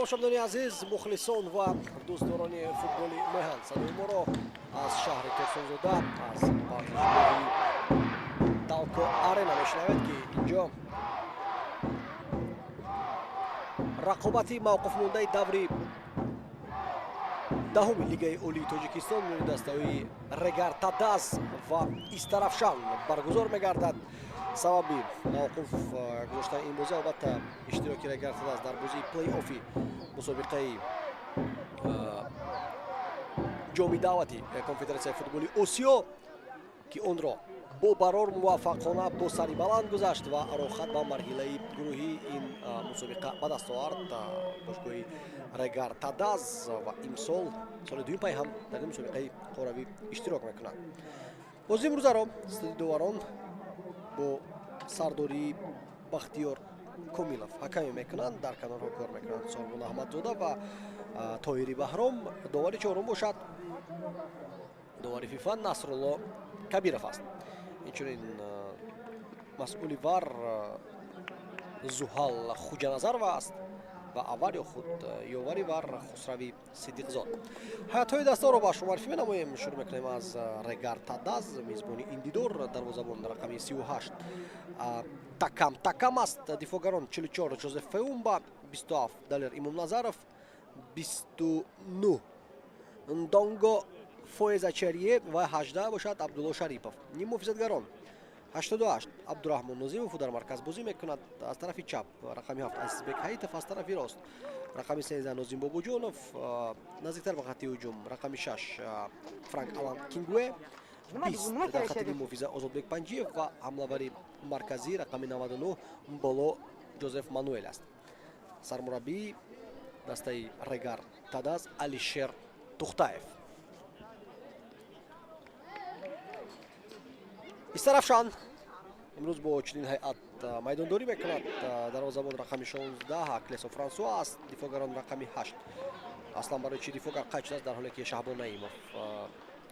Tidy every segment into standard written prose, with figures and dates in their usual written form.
Тамошобинони азиз, мухлисон ва дӯстдорони футболи меҳан, садои моро аз шаҳри Турсунзода, аз варзишгоҳи Далко Арена мешунавед, ки инҷо рақобати мавқуфмондаи даври даҳуми Лигаи Олии Тоҷикистон миёни дастаҳои Регар Тадаз ва Истарафшан баргузор мегардад. Сабаби мавқуф гузоштани ин бозӣ, албатта, иштироки Регар Тадаз дар бозии плей-оффи мусобиқаи ҷоми даъвати Конфедератсияи футболи Осиё, ки онро бо барор муваффақона бо сари баланд гузашт ва роҳхат ба марҳилаи гурӯҳии ин мусобиқа ба даст овард бошгоҳи Регар Тадаз ва имсол соли дуюм пай ҳам дар ин мусобиқаи қоравӣ иштирок мекунад. Бозии имрӯзаро студи доварон бо сардории Бахтиёр Комилов ҳакамӣ мекунанд. Дар канорҳо кор мекунанд Сормон Аҳмадзода ва Тоҳири Баҳром. Довари чорум бошад довари ФИФА Насрулло Кабиров аст. Инчунин масъули ВАР Зуҳал Хуҷаназарова аст ва аввал ё худ ёвари ВАР Хусрави Сидиқзод. Ҳайатҳои дастаро ба шумо муаррифӣ менамоем. Шурӯъ мекунем аз Регар Тадаз, мизбони ин дидор. Дарвозабон рақами 38 Такам Такам аст. Дифоъгарон: 44 Жозеф Феумба, 27 Далер Имомназаров, 29 Ндонго Фоезачерие ва 18 бошад Абдулло Шарипов. Ниммуҳофизатгарон: 88 Абдураҳмон Нозимов, дар марказ бозӣ мекунад. Аз тарафи чап рақами 7 Азизбек Ҳаитов, аз тарафи рост рақами 13 Нозим Бобоҷонов, наздиктар ба хатти ҳуҷум рақами 6 Франк Алан Кингуэ, 20 дар хатти ниммуҳофиза Озодбек Панҷиев ва ҳамлавари марказӣ рақами 99 Боло Ҷозеф Мануэл аст. Сармураббии дастаи Регар Тадаз Алишер Тухтаев. Истарафшан имрӯз бо чунин ҳайат майдондорӣ мекунад. Дарвозабон рақами 16 Клесо Франсуа аст. Дифоъгарон: рақами 8, аслан барои чи дифоъгар қайд шудааст, дар ҳоле ки Шаҳбон Наимов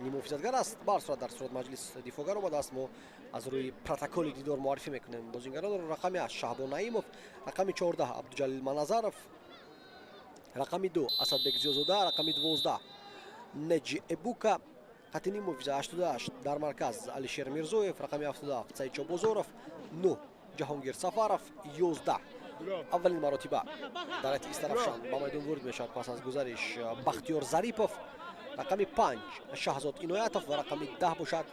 ниммуҳофизатгар аст? Ба ҳар сурат, дар сурат маҷлис дифоъгар омадааст. Мо аз рӯи протоколи дидор муаррифӣ мекунем бозингаронро. Рақами 8 Шаҳбон Наимов, рақами 14 Абдуҷалил Маназаров, рақами 2 Асадбек Зиёзода, рақами 12 Неҷи Эбука, хатти ниммуҳофиза 88 дар марказ Алишер Мирзоев, рақами 77 Саидшо Бозоров, 9 Ҷаҳонгир Сафаров, 11 аввалин маротиба дар ҳайати Истарафшан ба майдон ворид мешавад пас аз гузариш Бахтиёр Зарипов, рақами 5 Шаҳзод Иноятов ва рақами 10 бошад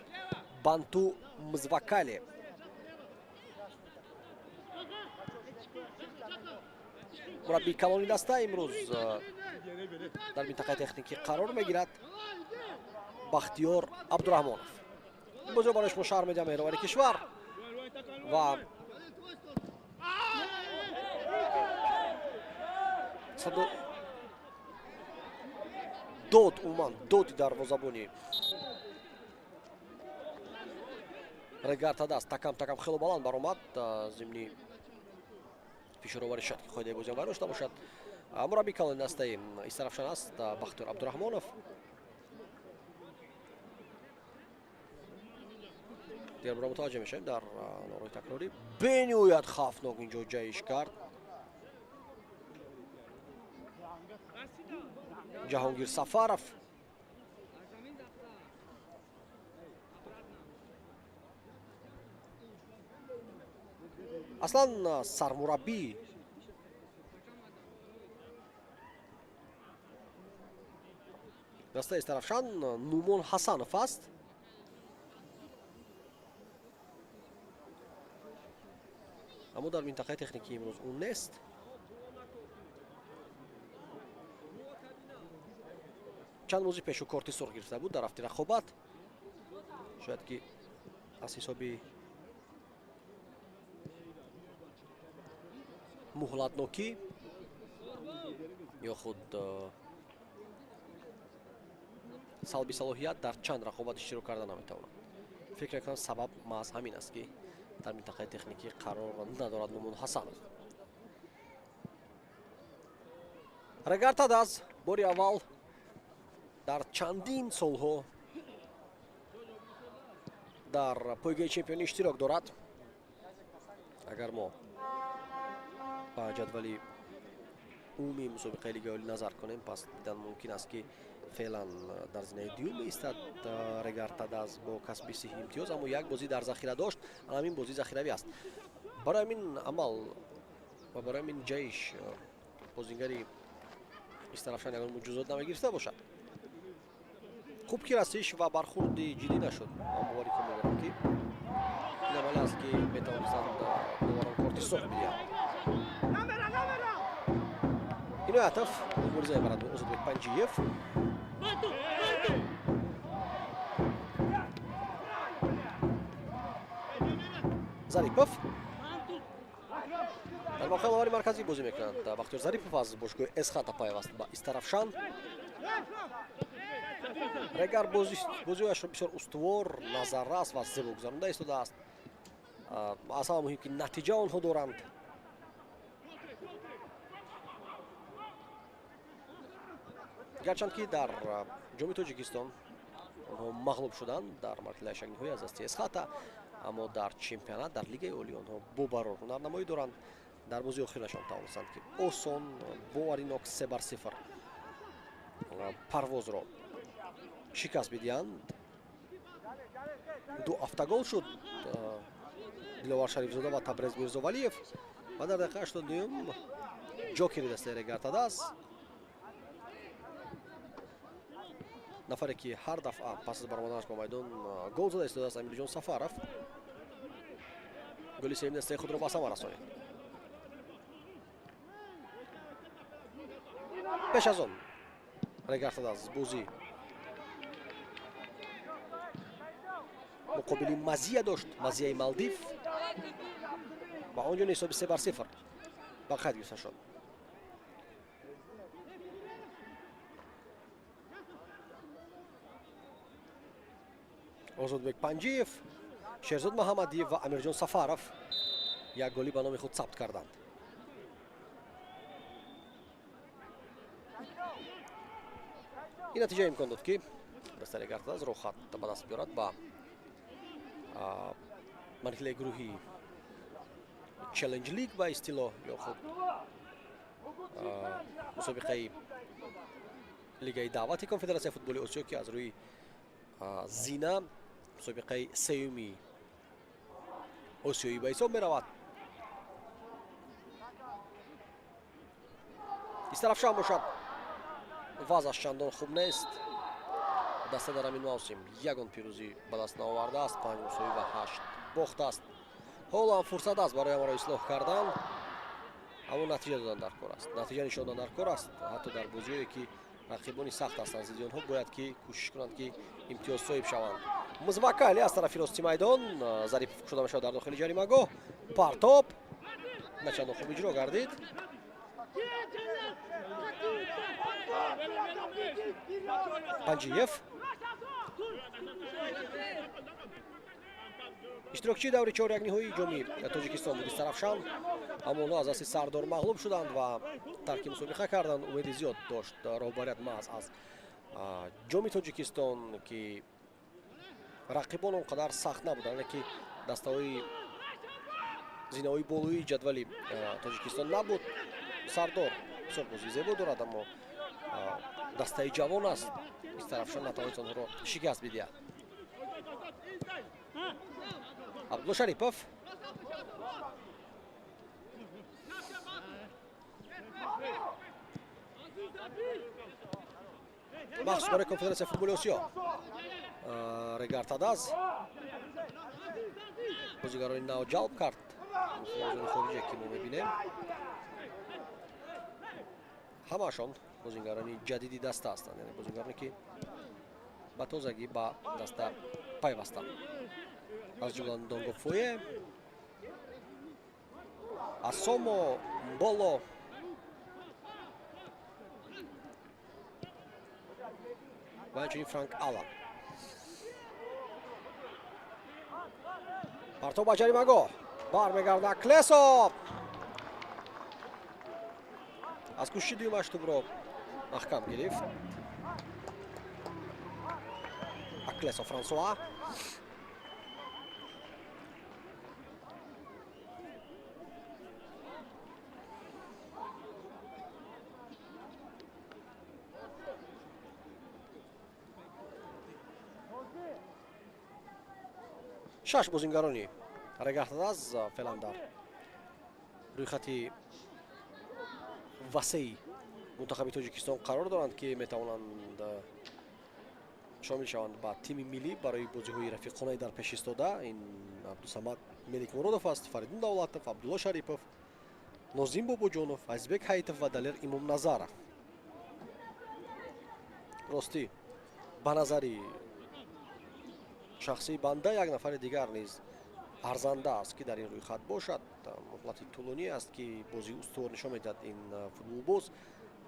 Банту Мзвакале. Мураббии калони даста имрӯз дар минтақаи техникӣ қарор мегирад, Бахтиёр Абдураҳмонов. Бозиро барои шумо шарҳ медиҳам Меҳровари Кишвар ва садо дод, умуман доди дарвозабони Регар Тадаз Такам Такам хело баланд баромад. Зимни фишоровари шояд ки қоидаи бозиам вайрон шуда бошад. Мураббии калони дастаи Истарафшан аст Бахтиёр Абдураҳмонов. Дигар бора мутаваҷҷеҳ мешавем дар норои такрорӣ. Бениҳоят хавфнок инҷо ҷаҳиш кард Ҷаҳонгир Сафаров. Аслан сармураббӣ дастаи Истарафшан Нумон Ҳасанов аст. Аммо дар минтақаи техникӣ имрӯз ӯ нест. Чанд бозӣ пешу корти сурх гирифта буд дар рафти рақобат, шояд ки аз ҳисоби муҳлатнокӣ ё худ салби салоҳият дар чанд рақобат иштирок карда наметавонад. Фикр мекунам, сабаб маҳз ҳамин аст, ки дар минтақаи техникӣ қарор надорад Нумун Ҳасанов. Регар Тадаз бори аввал дар чандин солҳо дар пойгаи чемпионӣ иштирок дорад. Агар мо ба ҷадвали Умумии мусобиқаи Лигаи Олӣ назар кунем, пас дидан мумкин аст, ки феълан дар зинаи дуюм меистад Регар Тадаз бо касби 30 имтиёз, аммо як бозӣ дар захира дошт, ҳамин бозӣ захиравӣ аст. Барои ҳамин амал ва барои ҳамин ҷайш бозингари Истарафшан ягон муҷозот намегирифта бошад. Хуб ки расиш ва бархурди ҷиддӣ нашуд. Ман боварӣ кун медорам, ки ин амале аст, ки метавонистанд доварон корти сурх бидиҳанд. Иноятов мубориза мебарад бо Озодбек Панҷиев. Зарипов дар мавқеи ловари марказӣ бозӣ мекунанд. Бахтиёр Зарипов аз бошгоҳи Эсхата пайваст ба Истарафшан. Регар бозиҳояшро бисёр устувор, назаррас ва зебо гузаронда истодааст. Аз ҳама муҳим, ки натиҷа онҳо доранд. Гарчанд ки дар Ҷоми Тоҷикистон онҳо мағлуб шуданд дар марҳилаи шакниҳоӣ аз дасти Эсхата, аммо дар чемпионат, дар Лигаи Олӣ онҳо бобарор ҳунарнамоӣ доранд. Дар бозии охирашон тавонистанд, ки осон, боваринок 3-0 Парвозро шикаст бидиҳанд. Ду автогол шуд Диловар Шарифзода ва Табрез Мирзовалиев ва дар дақиқаи 82-юм ҷокери дастаи Регар Тадаз, нафаре ки ҳар дафъа пас аз баромаданаш ба майдон гол зада истодааст, Амирҷон Сафаров, голи сеюми дастаи худро ба самар расонид. Пеш аз он Регар Тадаз бозӣ муқобили Мазия дошт, Мазияи Малдив, ва он ҷо ҳисоби 3-0 ба қайд гирифта шуд. Озодбек Панҷиев, Шерзод Маҳамадиев ва Амирҷон Сафаров як голӣ ба номи худ сабт карданд. Ин натиҷа имкон дод, ки дастаи Регар Тадаз роҳхат ба даст биёрад ба марҳилаи гурӯҳи Челлендж Лиг ба истилоҳ, ё худ мусобиқаи Лигаи даъвати Конфедератсияи футболи Осиё, ки аз рӯи зина мусобиқаи сеюми осиёӣ ба ҳисоб меравад. Истарафшан бошад, вазъаш чандон хуб нест. Даста дар ҳамин мавсим ягон пирӯзӣ ба даст наовардааст, панҷ мусовӣ ва ҳашт бохт аст. Ҳоло ҳам фурсат аст барои амаро ислоҳ кардан, аммо натиҷа додан дар кор аст, натиҷа нишон додан дар кор аст. Ҳатто дар бозиҳое ки рақибони сахт ҳастанд, зидди онҳо бояд ки кӯшиш кунанд, ки имтиёз соҳиб шаванд. Музвакали аз тарафи рости майдон, Зарипов кушода мешавад дар дохили ҷаримагоҳ, партоп начандон хуб иҷро гардид. Панҷиев, иштирокчии даври чорякниҳоии Ҷоми Тоҷикистон буд Истарафшан, аммо онҳо аз дасти Сардор мағлуб шуданд ва тарки мусобиқа карданд. Умеди зиёд дошт роҳбарият маҳз аз Ҷоми Тоҷикистон, ки рақибон он қадар сахт набуданд, яъне ки дастаҳои зинаҳои болоии ҷадвали Тоҷикистон набуд. Сардор бисёр бозии зебо дорад, аммо дастаи ҷавон аст. Истарафшан натавонист онҳоро шикаст бидиҳад. Абдулло Шарипов, махсус барои Конфедератсияи футболи Осиё Регар Тадаз бозигарони нав ҷалб кард. Бозигарони хориҷие ки мо мебинем, ҳамаашон бозигарони ҷадиди даста ҳастанд, яъне бозигароне ки ба тозагӣ ба даста пайвастанд, аз ҷумла Донгофое, Асомо, Мболо. Ва инчунин Франк Алан. Партов ба ҷаримагоҳ, бармегардад Клесо, аз кӯшиши дуюмаш тӯбро маҳкам гирифт Аклесо Франсуа. Шаш бозингарони Регар-ТадАЗ феълан дар рӯйхати васеи мунтахаби Тоҷикистон қарор доранд, ки метавонанд шомил шаванд ба тими миллӣ барои бозиҳои рафиқонаи дар пеш истода. Ин Абдусамад Меликмуродов аст, Фаридун Давлатов, Абдулло Шарипов, Нозим Бобоҷонов, Азизбек Ҳаитов ва Далер Имомназаров. Ростӣ, ба назари шахсии банда, як нафари дигар низ арзанда аст, ки дар ин рӯйхат бошад. Муҳлати тӯлонӣ аст, ки бозии устувор нишон медиҳад ин футболбоз,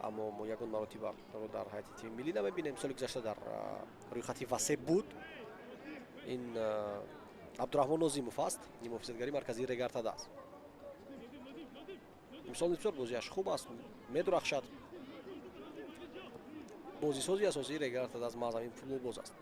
аммо мо ягон маротиба ро дар ҳайати тими миллӣ намебинем. Соли гузашта дар рӯйхати васеъ буд. Ин Абдураҳмон Нозимов аст, нимҳофизатгари марказии Регар-ТадАЗ. Имсол бисёр бозиаш хуб аст, медурахшад. Бозисози асосии Регар-ТадАЗ маҳз ҳамин футболбоз аст.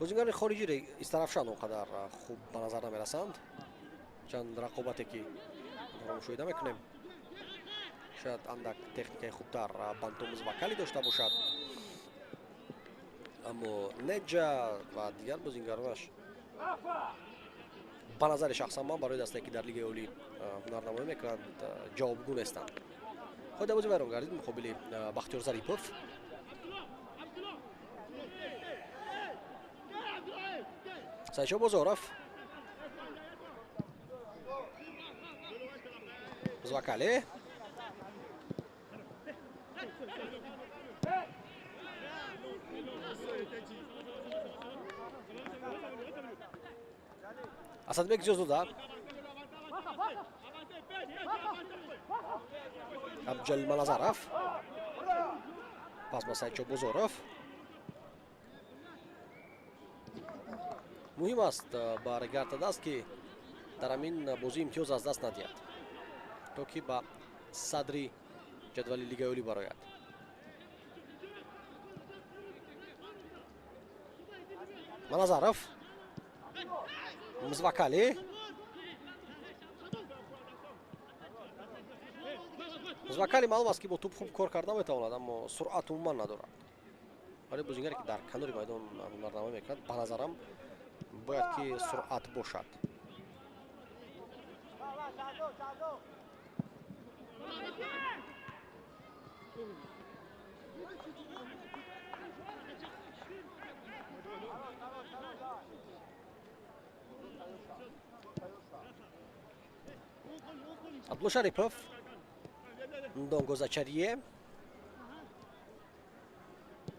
Бозингарони хориҷӣ Истарафшан он қадар хуб ба назар намерасанд. Чанд рақобате ки онҳоро мушоҳида мекунем, шояд андак техникаи хубтар Бантомуз Вакали дошта бошад, аммо Неҷа ва дигар бозингаронаш ба назари шахсан ман барои дастае, ки дар Лигаи Олӣ ҳунарнамоӣ мекунанд, ҷавобгӯ нестанд. Хода бозӣ вайрон гардид муқобили Бахтиёр Зарипов. Сайчо Бозоров, Звакали, Асадбек Зиёзода, Абдуҷалил Маназаров, пас ба Сайчо Бозоров. Муҳим аст ба Регар-ТадАЗ, ки дар ҳамин бозӣ имтиёз аз даст надиҳад, то ки ба садри ҷадвали Лигаи Олӣ барояд. Маназаров, Мзвакали, Мзвакали маълум аст, ки бо тӯб хуб кор карда метавонад, аммо суръат умуман надорад. Вале бозингаре, ки дар канори майдон ҳунарнамоӣ мекунад, ба назарам бояд ки суръат бошад. Абдулло Шарипов, Ndongo Зачарие,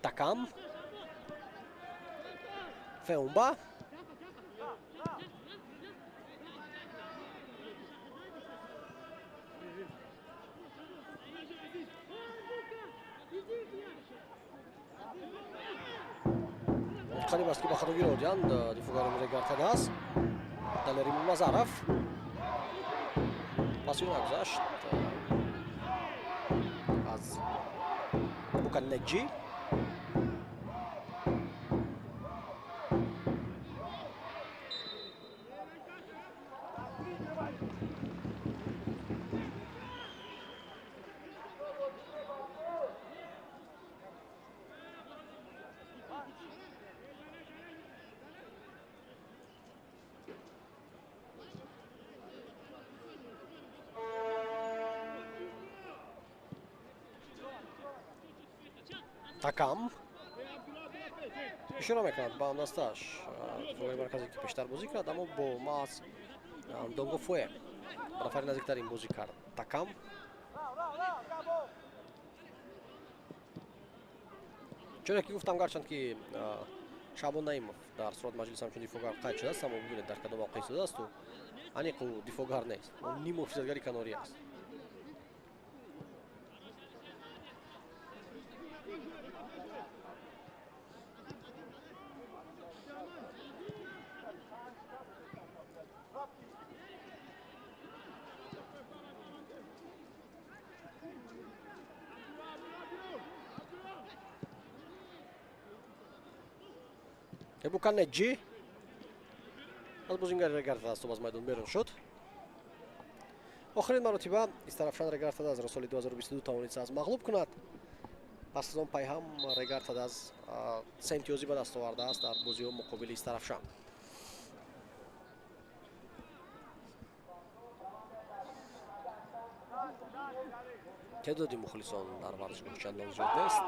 Такам, Феумба, қариб аст, ки ба хатогӣ роҳ диҳанд дифоъгарони Регар-ТадАЗ. Далер Имомназаров паси ӯ нагузашт аз Буканеҷи. Такам ишора мекунад ба ҳамдастааш, дифоъгари марказе, ки пештар бозӣ кард, аммо бо маҳз Донгофое ба нафари наздиктарин бозӣ кард. Такам, чуне ки гуфтам, гарчанд ки Шаъбон Наимов дар сурат маҷлис ҳамчун дифоъгар қайд шудааст, аммо бибинед, дар кадом мавқеъ истодааст. Ӯ аниқ ӯ дифоъгар нест, нимҳофизатгари канорӣ аст. Ебуканеҷи. Аз бозингари Регар-ТадАЗ тӯб аз майдон берун шуд. Охирин маротиба Истарафшан Регар-ТадАЗро соли 2022 тавонист аз мағлуб кунад. Пас аз он пайҳам Регар-ТадАЗ се имтиёзӣ ба даст овардааст дар бозиҳо муқобили Истарафшан. Теъдоди мухлисон дар варзишгоҳ чандон зиёд нест.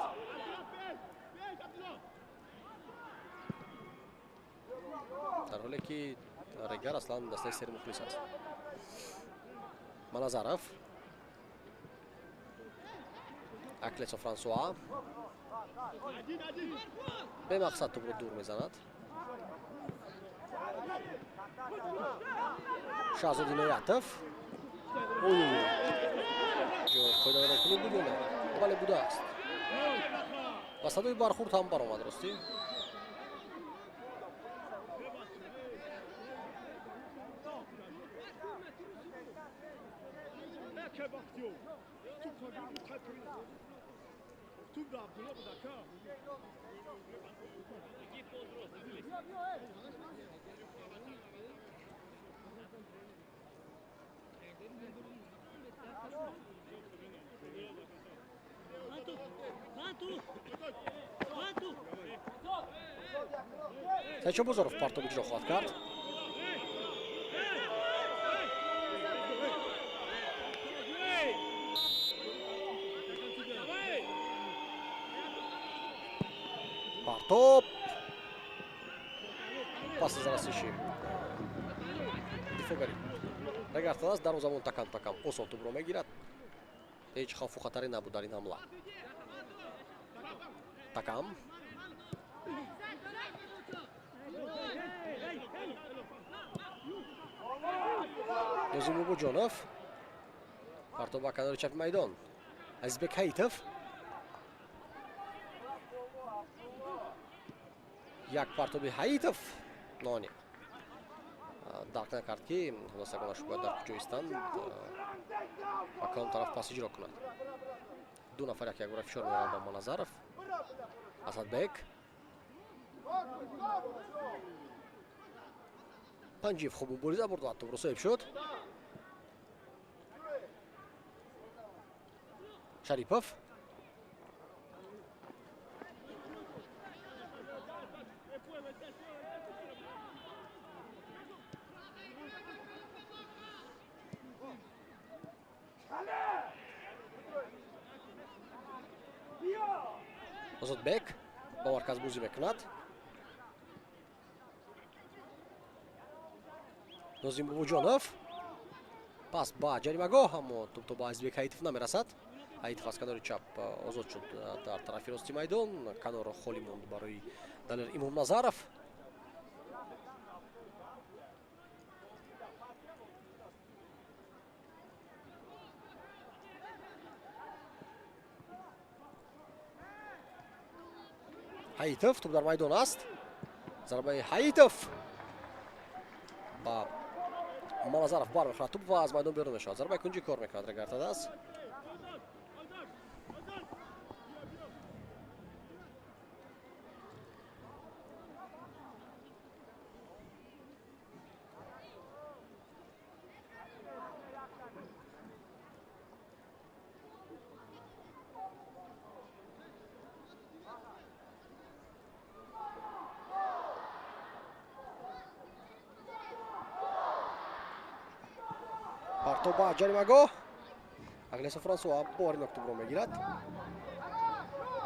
Дар ҳоле ки Регар аслан дастаи сермухлис аст. Маназаров, Аклесо Франсуа бемақсад тӯбро дур мезанад. Шаҳзод Иноятов. Қоидавайронкунӣ буд ё не? Бале, будааст. Ва садои бархурд ҳам баромад, ростӣ. Саидшо Бозоров партоб иҷро хоҳад кард. Партоб пас аз расиши дифоъгари Регар-ТадАЗ дарвозабон такам такам осон тӯбро мегирад. Ҳеҷ хавфу хатаре набуд дар ин ҳамла. Такам Нозим Бобоҷонов партоб ба канори чапи майдон. Азизбек Ҳаитов як партоби Ҳаитов ноаниқ дарк накард, ки ҳамдастагонаш бояд дар куҷо истанд ва кадом тараф пас иҷро кунад. Ду нафар як якбора фишор меоранд ба Маназаров. Асадбек Панҷиев хуб мубориза бурд ва тӯбро соҳиб шуд. Шарипов Озодбек ба марказ бозӣ мекунад. Нозим Бобоҷонов пас ба ҷаримагоҳ, аммо тӯб то ба Азизбек Ҳаитов намерасад. Ҳаитов аз канори чап озод шуд дар тарафи рости майдон. Канорро холӣ монд барои Далер Имомназаров. Ҳаитов тӯб дар майдон аст. Зарбаи Ҳаитов ба Маназаров бармехӯрад тӯб ва аз майдон берун мешавад. Зарбаи кунҷӣ кор мекунад Регар-ТадАЗ. Партоб ба ҷаримагоҳ. Аглесо Франсуа бори тӯбро мегирад.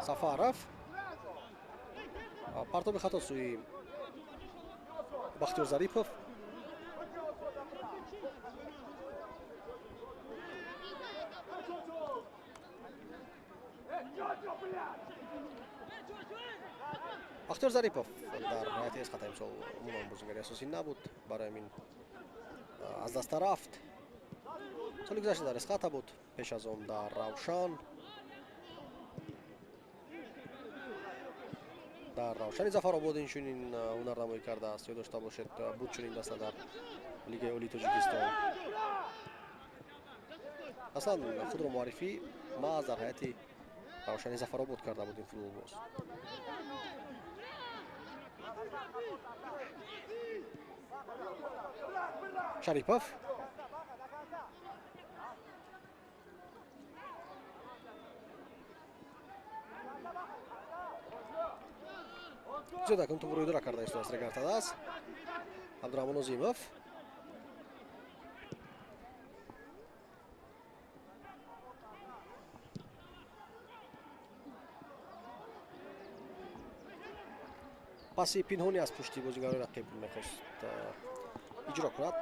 Сафаров партоби хато сӯи Бахтиёр Зарипов. Бахтиёр Зарипов дар ҳайати Эсхата имсол умуман бозингари асосӣ набуд, барои ҳамин аз даста рафт. Соли гузашта дар Эсхата буд, пеш аз он дар Равшан. Дар Равшани Зафаробод инчунин ҳунарнамоӣ кардааст. Ёд дошта бошед, буд чунин даста дар Лигаи Олии Тоҷикистон. Аслан худро муаррифӣ маҳз дар ҳайати Равшани Зафаробод карда буд ин футболбоз. Шарипов, зиёд акун тӯбро идора карда истодааст Регар-ТадАЗ. Абдураҳмон Озимов, паси пинҳони аз пушти бозигарои рақиб мехост иҷро кунад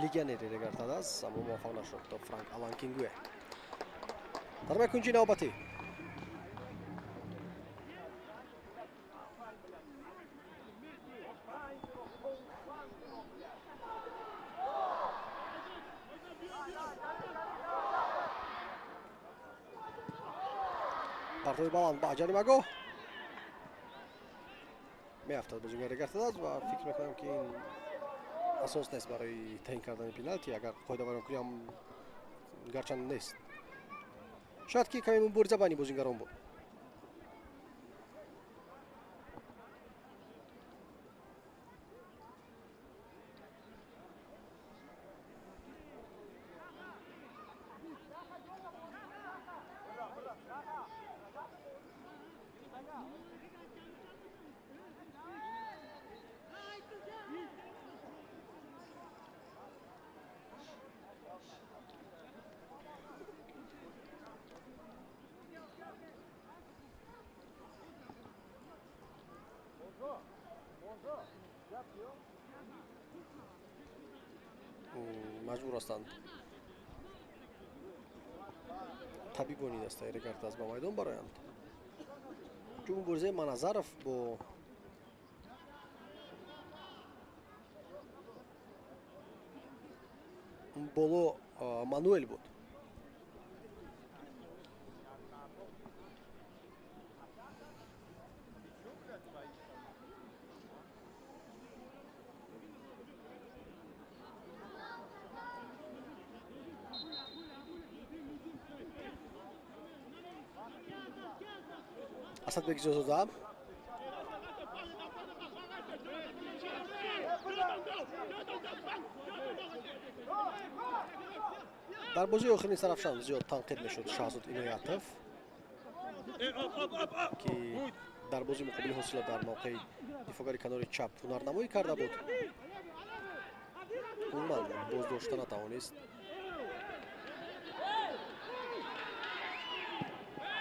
легионери Регар-ТадАЗ, аммо муваффақ нашуд. Франк Аланкингуе. Дарбаи кунҷи навбатӣ. Партови баланд ба ҷаримагоҳ, меафтад бозигари Регар-ТадАЗ ва фикр мекунам, ки ин асос нест барои таъин кардани пеналти, агар қоидавайронкунӣ ҳам гарчанд нест. Шояд ки каме мубориза байни бозигарон буд. Маҷбур ҳастанд табибони дастаи Регар-ТадАЗ ба майдон бароянд, чун муборизаи Маназаров бо Боло Мануэл буд. Асадбек Зиёзода, дар бозии охирини Истаравшан зиёд танқид мешуд Шаҳзод Иноятов, ки дар бозии муқобили Ҳосила дар мавқеи дифоъгари канори чап ҳунарнамоӣ карда буд. Умуман боздошта натавонист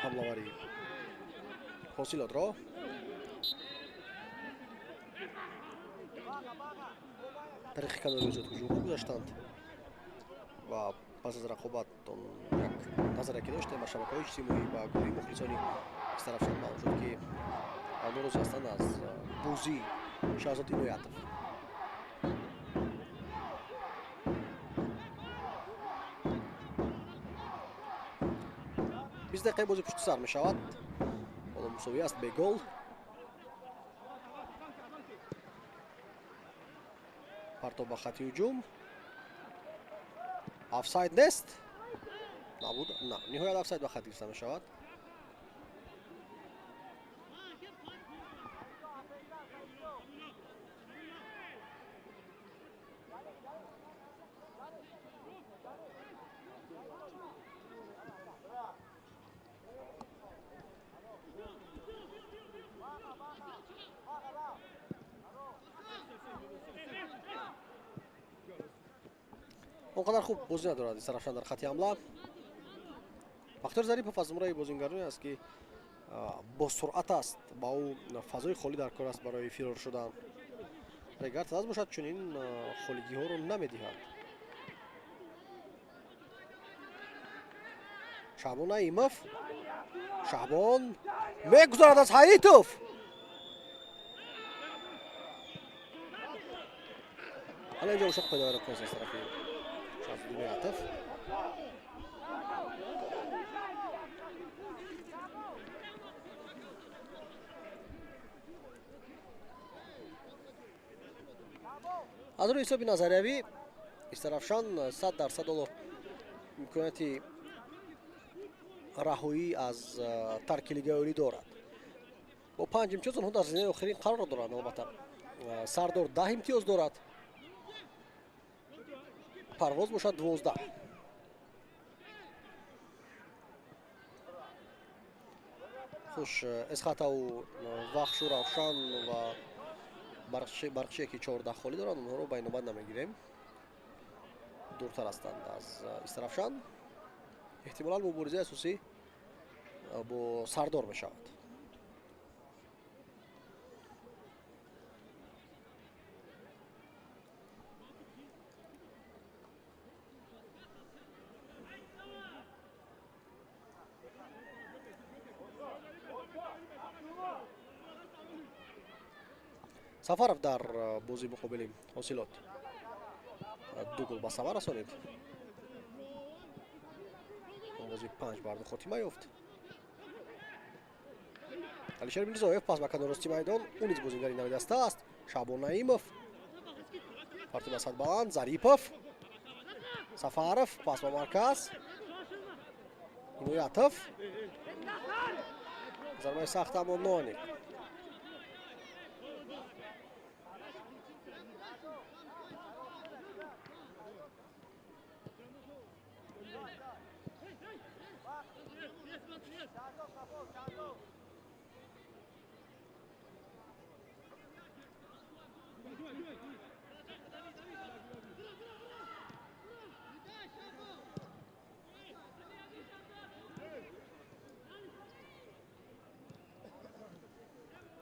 ҳамлавари Ҳосилотро. Тариқи канори озод ҳуҷумҳо гузаштанд ва пас аз рақобат он як назаре ки доштем ба шабакаҳои иҷтимоӣ, ба гурӯҳи мухлисони Истаравшан, маълум шуд, ки норозӣ ҳастанд аз бозии Шаҳзод Иноятов. 20 дақиқаи бозӣ пушти сар мешавад, ҳоло мусовӣ аст, бегол. Партоб ба хати ҳуҷум, офсайд нест, набуд, на, ниҳоят офсайд ба хат гирифта мешавад. Он қадар хуб бозӣ надорад Истаравшан дар хати ҳамла. Бахтиёр Зарипов аз зумраи бозингароне аст, ки бо суръат аст, ба ӯ фазои холӣ дар кор аст барои фирор шудан. Регар-ТадАЗ бошад, чунин холигиҳоро намедиҳад. Шаҳбон Наимов, Шаҳбон мегузарад аз Ҳаитов. Ҳала инҷо ушоқ пайдо аз тарафи Шаҳзод Иноятов. Аз рӯи ҳисоби назариявӣ Истаравшан 100% ҳоло имконияти раҳоӣ аз тарки лигаи олӣ дорад. Бо панҷ имтиёз онҳо дар зинаи охирин қарор доранд. Албатта, Сардор 10 имтиёз дорад, Парвоз бошад 12. Хуш, Эсхатау, Вахшу, Равшан ва Барқчие ки 14 холӣ доранд, онҳоро ба инобат намегирем, дуртар ҳастанд аз Истаравшан. Эҳтимолан муборизаи асосӣ бо Сардор мешавад. Сафаров дар бозии муқобили Ҳосилот 2 гол ба самар расонид. Бозӣ 5-2 хотима ёфт. Алишер Мирзоев пас ба канори рости майдон, ӯ низ бозигари нави даста аст. Шаъбон Наимов партоба садбаланд, Зарипов, Сафаров пас ба марказ, Иноятов, зарбаи сахт, аммо ноаниқ.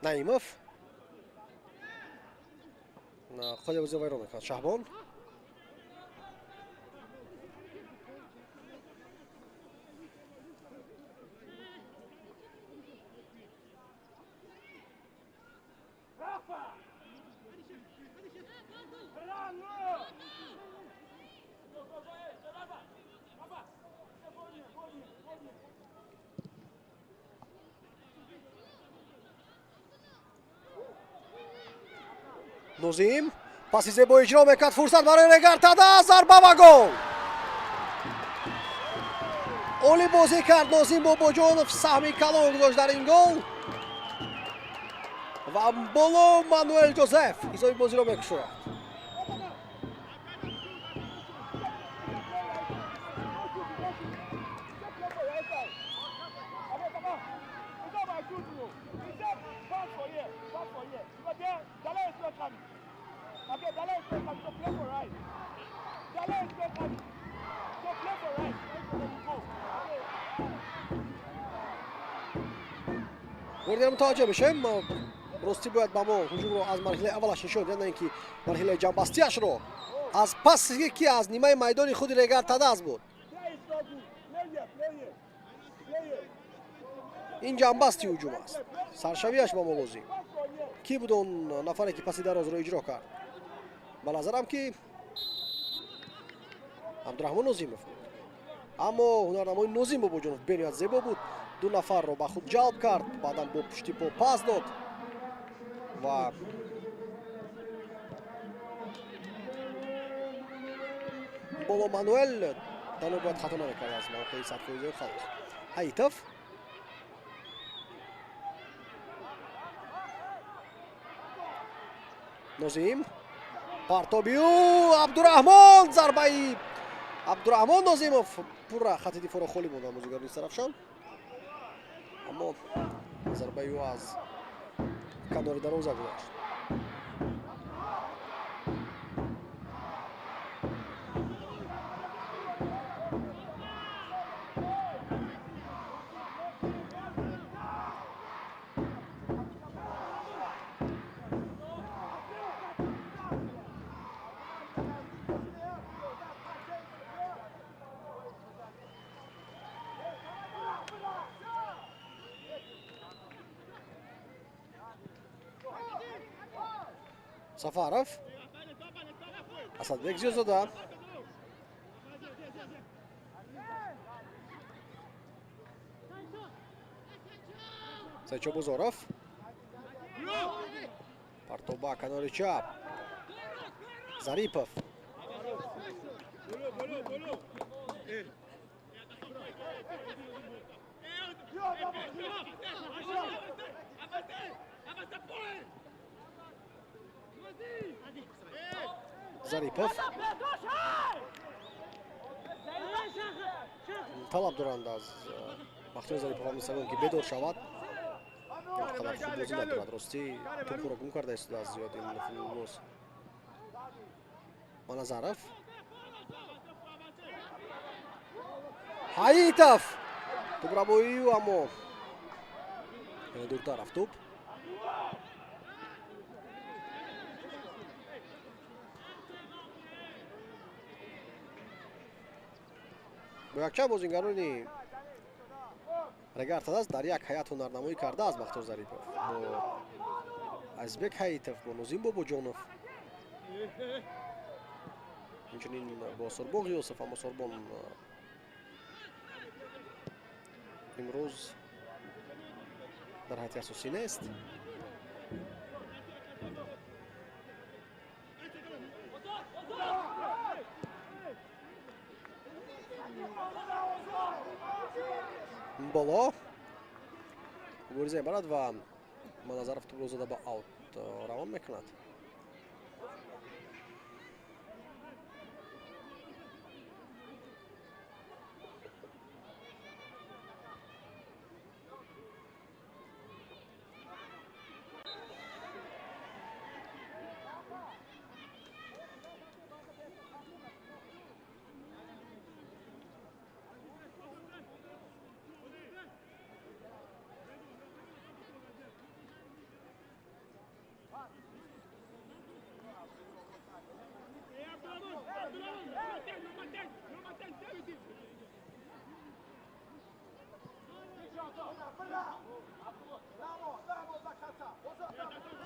Наимов худи бозиро вайрон мекунад. Шаҳбон Нозим паси зебо иҷро мекард, фурсат барои Регар Тада, зарба ва гол. Олӣ бозӣ кард Нозим Бобоҷонов, саҳми калон гузошт дар ин гол ва боло Мануэл Ҷозеф ҳисоби бозиро мекушояд. Гордиам мутаваҷҷеҳ мешавем, ростӣ бояд ба мо ҳуҷумро аз марҳилаи аввалаш нишон диҳад, на ин ки марҳилаи ҷамъбастиашро аз пасе ки аз нимаи майдони худи Регар Тадаз буд. Ин ҷамъбасти ҳуҷум аст, саршавиаш ба мо лозим. Кӣ буд он нафаре ки паси дарозро иҷро кард? Ба назарам ки Абдураҳмон Нозимов буд, аммо ҳунарнамои Нозим Бобоҷонов бениҳоят зебо буд. 2 нафарро ба худ ҷалб кард, баъдан бо пушти по пас дод ва боло Мануэл танҳо бояд хато намекард аз мавқеи 100% халос. Ҳаитов Нозим партобиу Абдураҳмон, зарбаи Абдураҳмон Нозимов пурра хати дифоъро холӣ монд бозигари Истаравшан, аммо зарбаи ӯ аз канори дарвоза гузашт. Сафаров, Асадбек Зиёзода, Сайчо Бозоров, партоба канори чап, Зарипов, Зарипов талаб доранд аз Бахтиёр Зарипов ҳам ки бедор шавад. Қадар хуб бозӣ надорад, ростӣ тӯбро гум карда истодааст зиёд ин футболбоз. Маназаров, Ҳаитов, тӯбрабоию, аммо дуртар рафт тӯб. Бо якчанд бозингарони Регар-ТадАЗ дар як ҳайат ҳунарнамоӣ кардааст Бахтиёр Зарипов бо Азизбек Ҳаитов, бо Нозим Бобоҷонов, инчунин бо Сурбон Ғиёсов, аммо Сурбон имрӯз дар ҳайати асосӣ нест. Боло мубориза мебарад ва Маназаров тӯбро зада ба аут равон мекунад.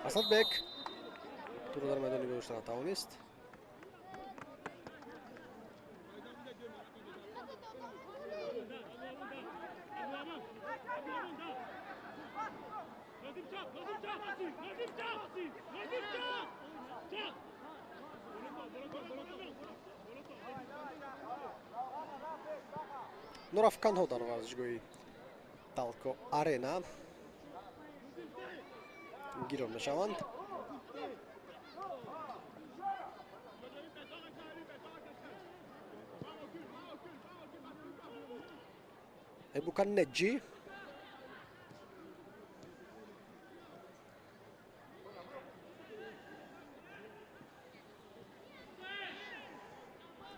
Асадбек туро дар майдони гузошта натавонист. Нурафканҳо дар варзишгоҳи Талко Арена гирон мешаванд. Эбукан Неҷи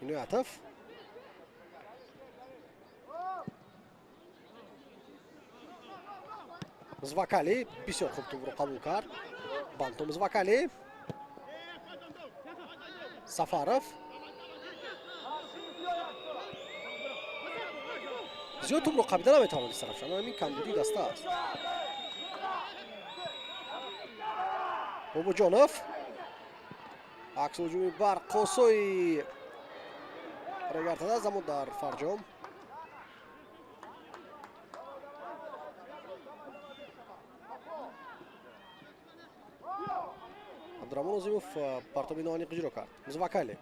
Иноятов, Звакали бисёр хуб тӯбро қабул кард. Бантум Звакали, Сафаров зиёд тӯбро қабида наметавонад истарафшан, ҳамин камбудии даста аст. Бобоҷонов, аксҳуҷуми барқосои Регар-ТадАЗ, аммо дар фарҷом Абдураҳмон Озимов партоби ноаниқ иҷро кард. Музвакали,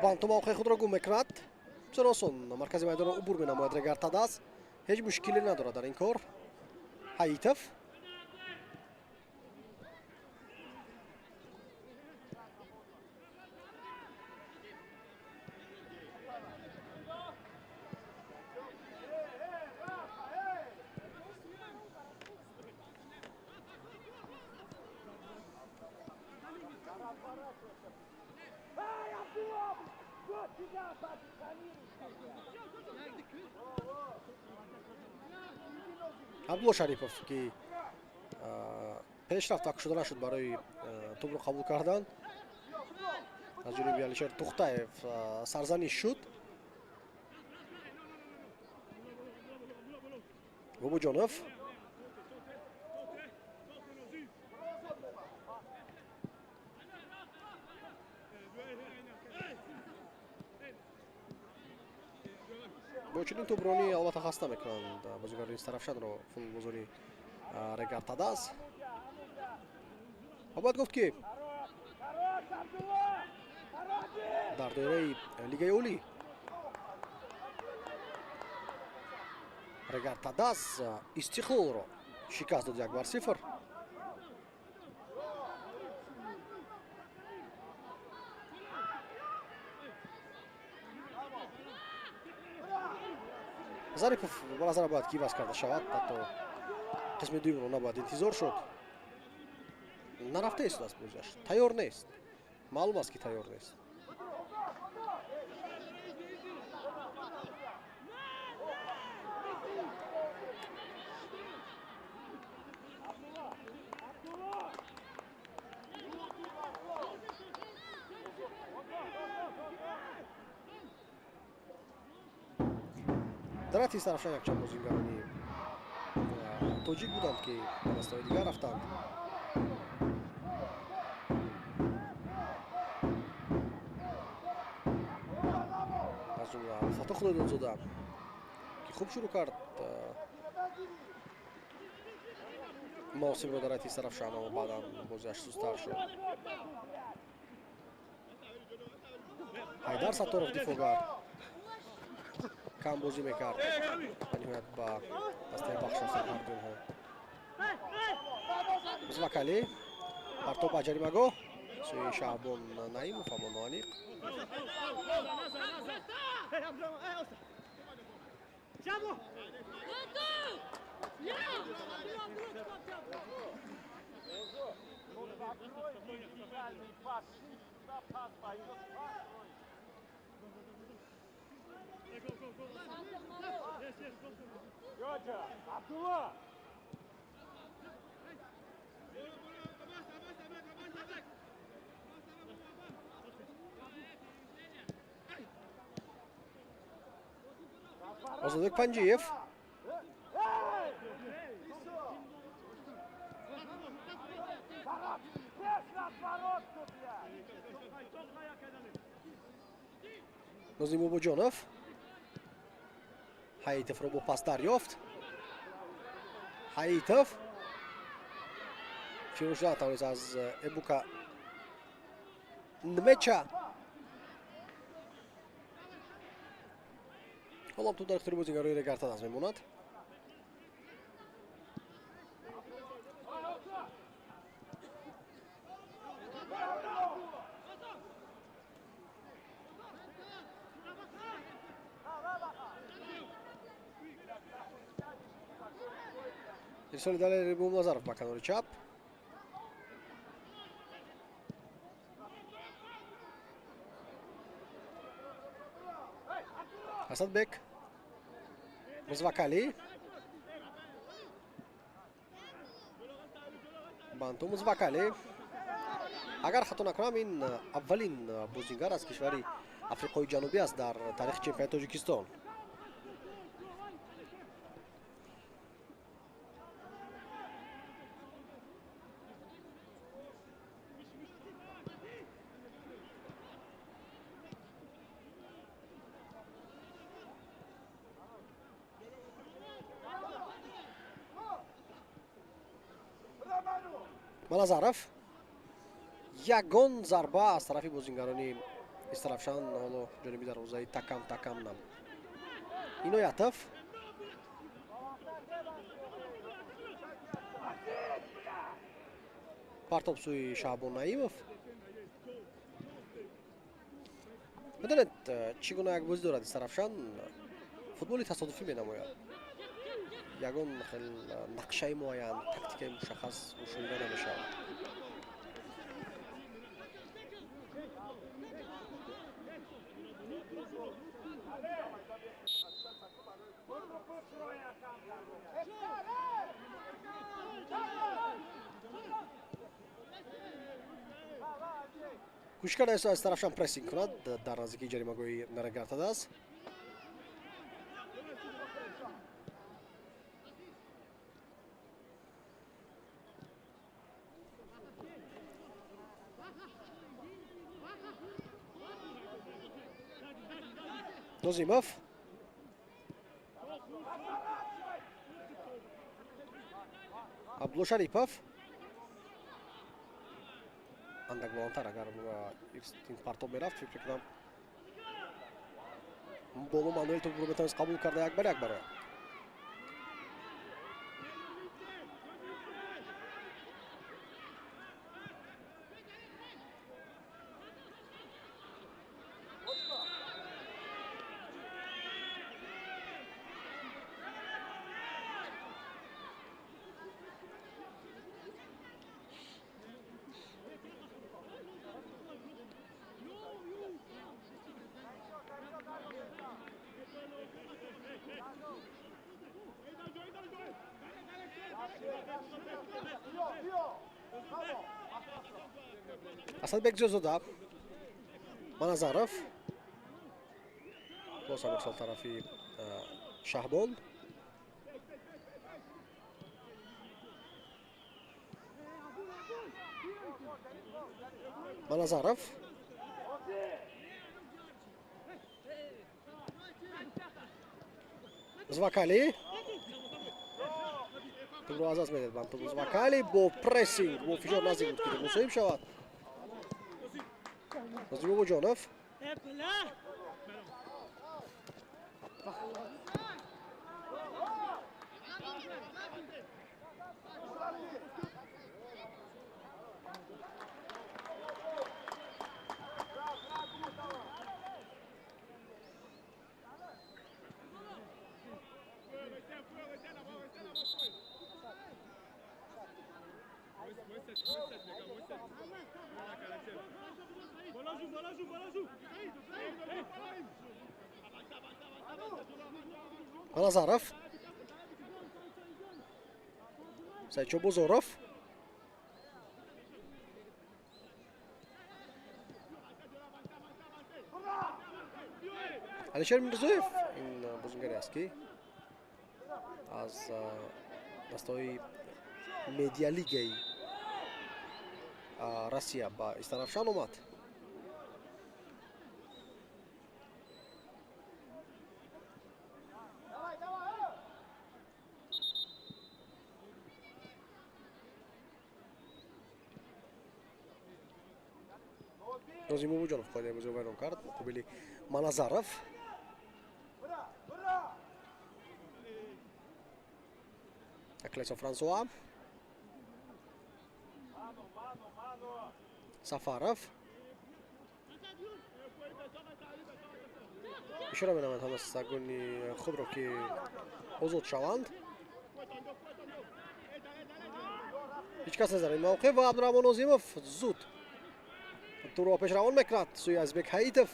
Банту мавқеи худро гум мекунад. Бисёр осон маркази майдонро убур менамояд Регар-ТадАЗ. Ҳеҷ мушкиле надорад дар ин кор. Ҳаитов, Абдулло Шарипов, ки Пеш рафт ва кушода нашуд барои тӯбро қабул кардан. Аз ҷониби Алишер Тухтаев сарзаниш шуд. Бобоҷонов бо чунин тӯбронӣ албатта хаста мекунанд бозигарони Истаравшанро футболбозони Регар-ТадАЗ. Ва бояд гуфт, ки дар доираи Лигаи Олӣ Регар-ТадАЗ Истиқлолро шикаст дод 1-0. Зарипов ба назарам бояд ки иваз карда шавад, ҳатто қисми дуюмро набояд интизор шуд. Нарафта истодааст бозиаш, тайёр нест, маълум аст, ки тайёр нест. Дар ҳайати Истаравшан якчанд бозигарони тоҷик буданд, ки ба дастаҳои дигар рафтанд. Аз ҷумла Фатоҳ Худойдодзода, ки хуб шурӯъ кард мавсимро дар ҳайати Истаравшан, аммо баъдан бозиаш сустар шуд. Ҳайдар Сатторов, дифоъгар, кам бозӣ мекард ва ниҳоят ба дастаи Бахш рафтанд ҳарду онҳо. Музвакалӣ, партоб ба ҷаримагоҳ сӯи Шаҳбон Наимов, аммо ноаниқ. Озодбек Панҷиев Нозим Бобоҷонов Ҳаитовро бо пас дарёфт. Ҳаитов фирор шуда тавонист аз Эбука Нмеча. Ҳоло тӯб дар ихтиёри бозигарои Регар-ТадАЗ мемонад. Ирсоли Далери Бумназаров ба канори чап. Асадбек Музвакалӣ, Банту Музвакалӣ. Агар хато накунам, ин аввалин бозингар аз кишвари Африқои Ҷанубӣ аст дар таърихи чемпионати Тоҷикистон. Малазаров, ягон зарба аз тарафи бозингарони Истаравшан ҳоло ҷониби дарвозаи такам такам набуд. Иноятов партоб сӯи Шаҳбон Наимов. Медонед, чӣ гуна як бозӣ дорад Истаравшан? Футболи тасодуфӣ менамояд. Ягон хел нақшаи муайян, тактикаи мушаххас мушоҳида намешавад. Кӯшиш кардааст, аз тарафшан прессинг кунад дар наздикии ҷаримагоҳи Регар-ТадАЗ. Нозимов, Абдулло Шарипов андак баландтар агар ин партоб мерафт, фикр мекунам, боло Мануэл тӯбро метавонист қабул карда як бар як барояд. Асадбек Зиёзода, Маназаров, боз ҳам ирсол тарафи Шаҳбон. Маназаров, Звакали тӯбро аз даст медиҳад. Банту Звакали бо прессинг, бо фишор наздик буд, ки мусоиб шавад. Нозим Бобоҷонов, Назаров, Сайчо Бозоров, Алишер Мирзоев ин бозингаре аст, ки аз дастаҳои медиалигаи Россия ба Истаравшан омад. Нозим Бобоҷонов қоидаи бозиро вайрон кард муқобили Маназаров. Аклесо Франсуа, Сафаров ишора менамояд ҳамастагони худро, ки озод шаванд. Ҳеҷ кас нест дар ин мавқеъ ва Абдураҳмон Нозимов зуд тӯбро пеш равон мекунад сӯи Азизбек Ҳаитов.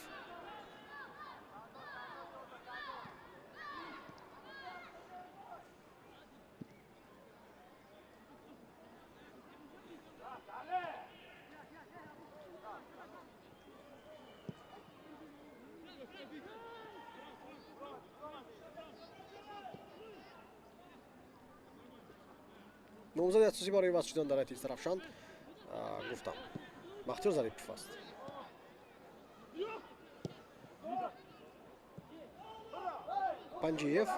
Номзади асосӣ барои иваз шудан дар ҳайати Истаравшан, гуфтам, Бахтиёр Зарипов аст. Панҷиев,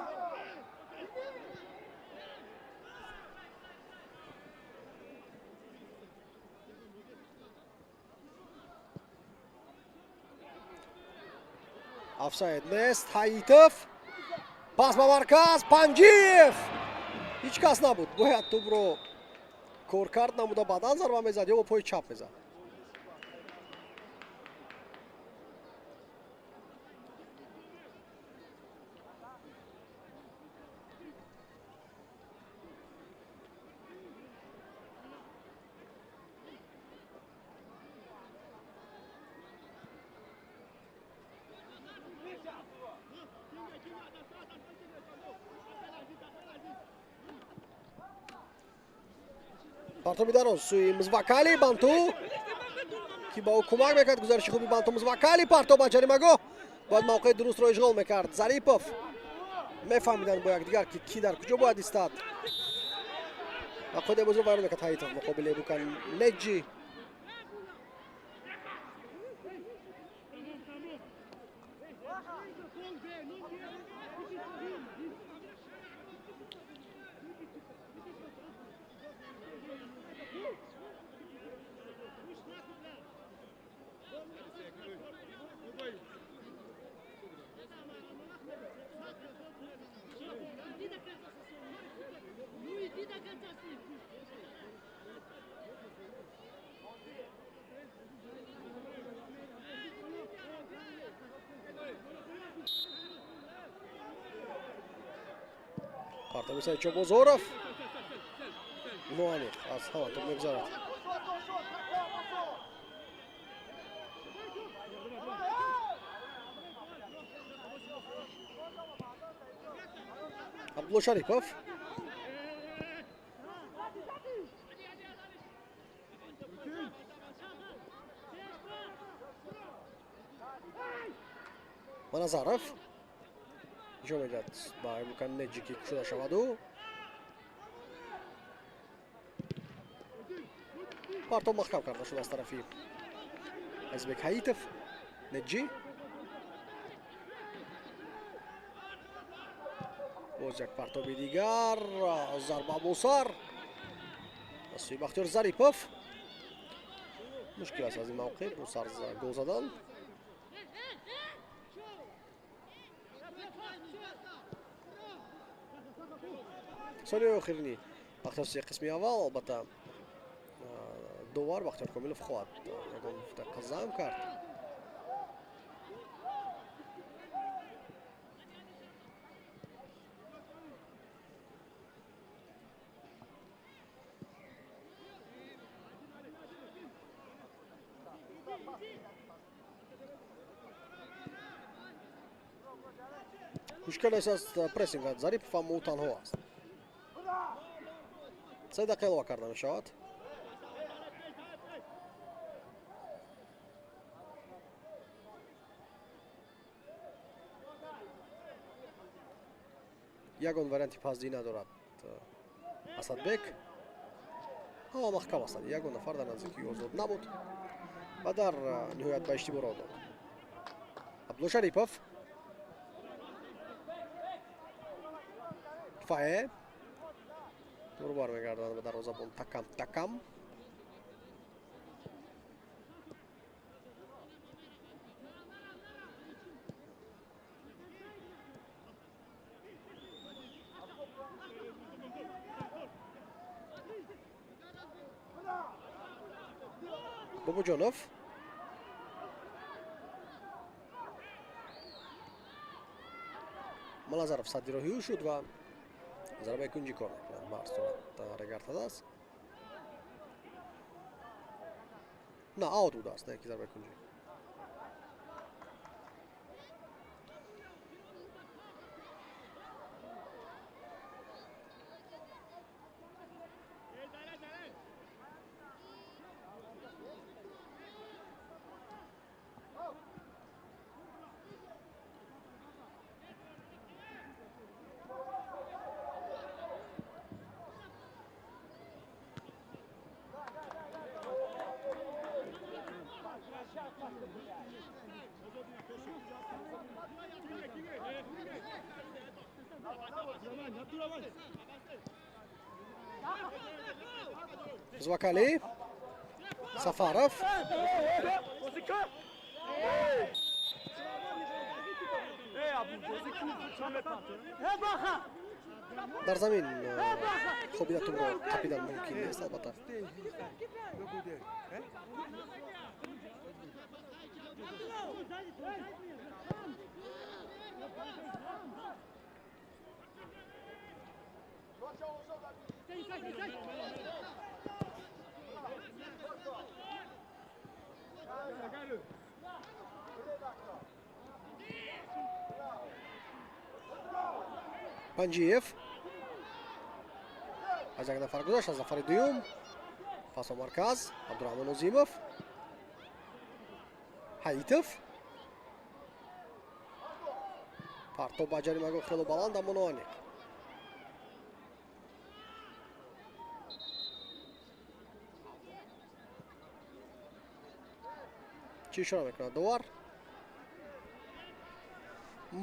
офсайд нест. Ҳаитов, пас ба марказ, Панҷиев, ҳеҷ кас набуд. Бояд тӯбро коркард намуда баъдан зарба мезад ё бо пои чап мезад. Партоби дароз сӯи Мзвакали, Банту. Ки ба ӯ кӯмак мекард. Гузариши хуби Бантумуз ва Кали, партоб ба ҷаримагоҳ, бояд мавқеи дурустро ишғол мекард Зарипов. Мефаҳмиданд бо якдигар, ки кӣ дар куҷо бояд истад ва қоидаи бозиро вайрон мекард Ҳаитов муқобили Эбукан Неҷи. Партоби Саидшо Бозоров ноаниқ аз ҳама тоб мегузарад. Абдулло Шарипов, Маназаров нишон медиҳад ба имкон Неҷи, ки кушода шаваду партоб маҳкам карда шуд аз тарафи Азизбек Ҳаитов. Неҷи, боз як партоби дигар, зарба бо сар аз сӯи Бахтиёр Зарипов. Мушкил аст аз ин мавқеъ бо сар гол задан. Сониҳои охирини вақтҳои қисми аввал, албатта, довар Бахтиёр Комилов хоҳад ягон дақиқа зам кард. Мушкил аст прессинг Зарипов, аммо ӯ танҳо аст. 3 дақиқа илова карда мешавад. Ягон варианти паздӣ надорад Асадбек, ҳама маҳкам ҳастанд, ягон нафар дар наздикии озод набуд ва дар ниҳоят ба иштибоҳ роҳ дод. Абдулло Шарипов, Фае тур бармегардад ба дарвозабон Такам. Такам Бобоҷонов, Малазаров садди роҳи ӯ шуд ва зарбаи кунҷӣ кор мекунад. Ба ҳар сурат Регар-ТадАЗ на аут будааст, на ки зарбаи кунҷӣ. Звакали, Сафаров, дар замин хобида тӯбро қапидан мумкин нест, албатта. Панҷиев аз як нафар гузашт, аз нафари дуюм пасо марказ Абдураҳмон Озимов. Ҳаитов. Партоб ба ҷаримагоҳ хело баланд, аммо ноаниқ. Чӣ ишора мекунад довар?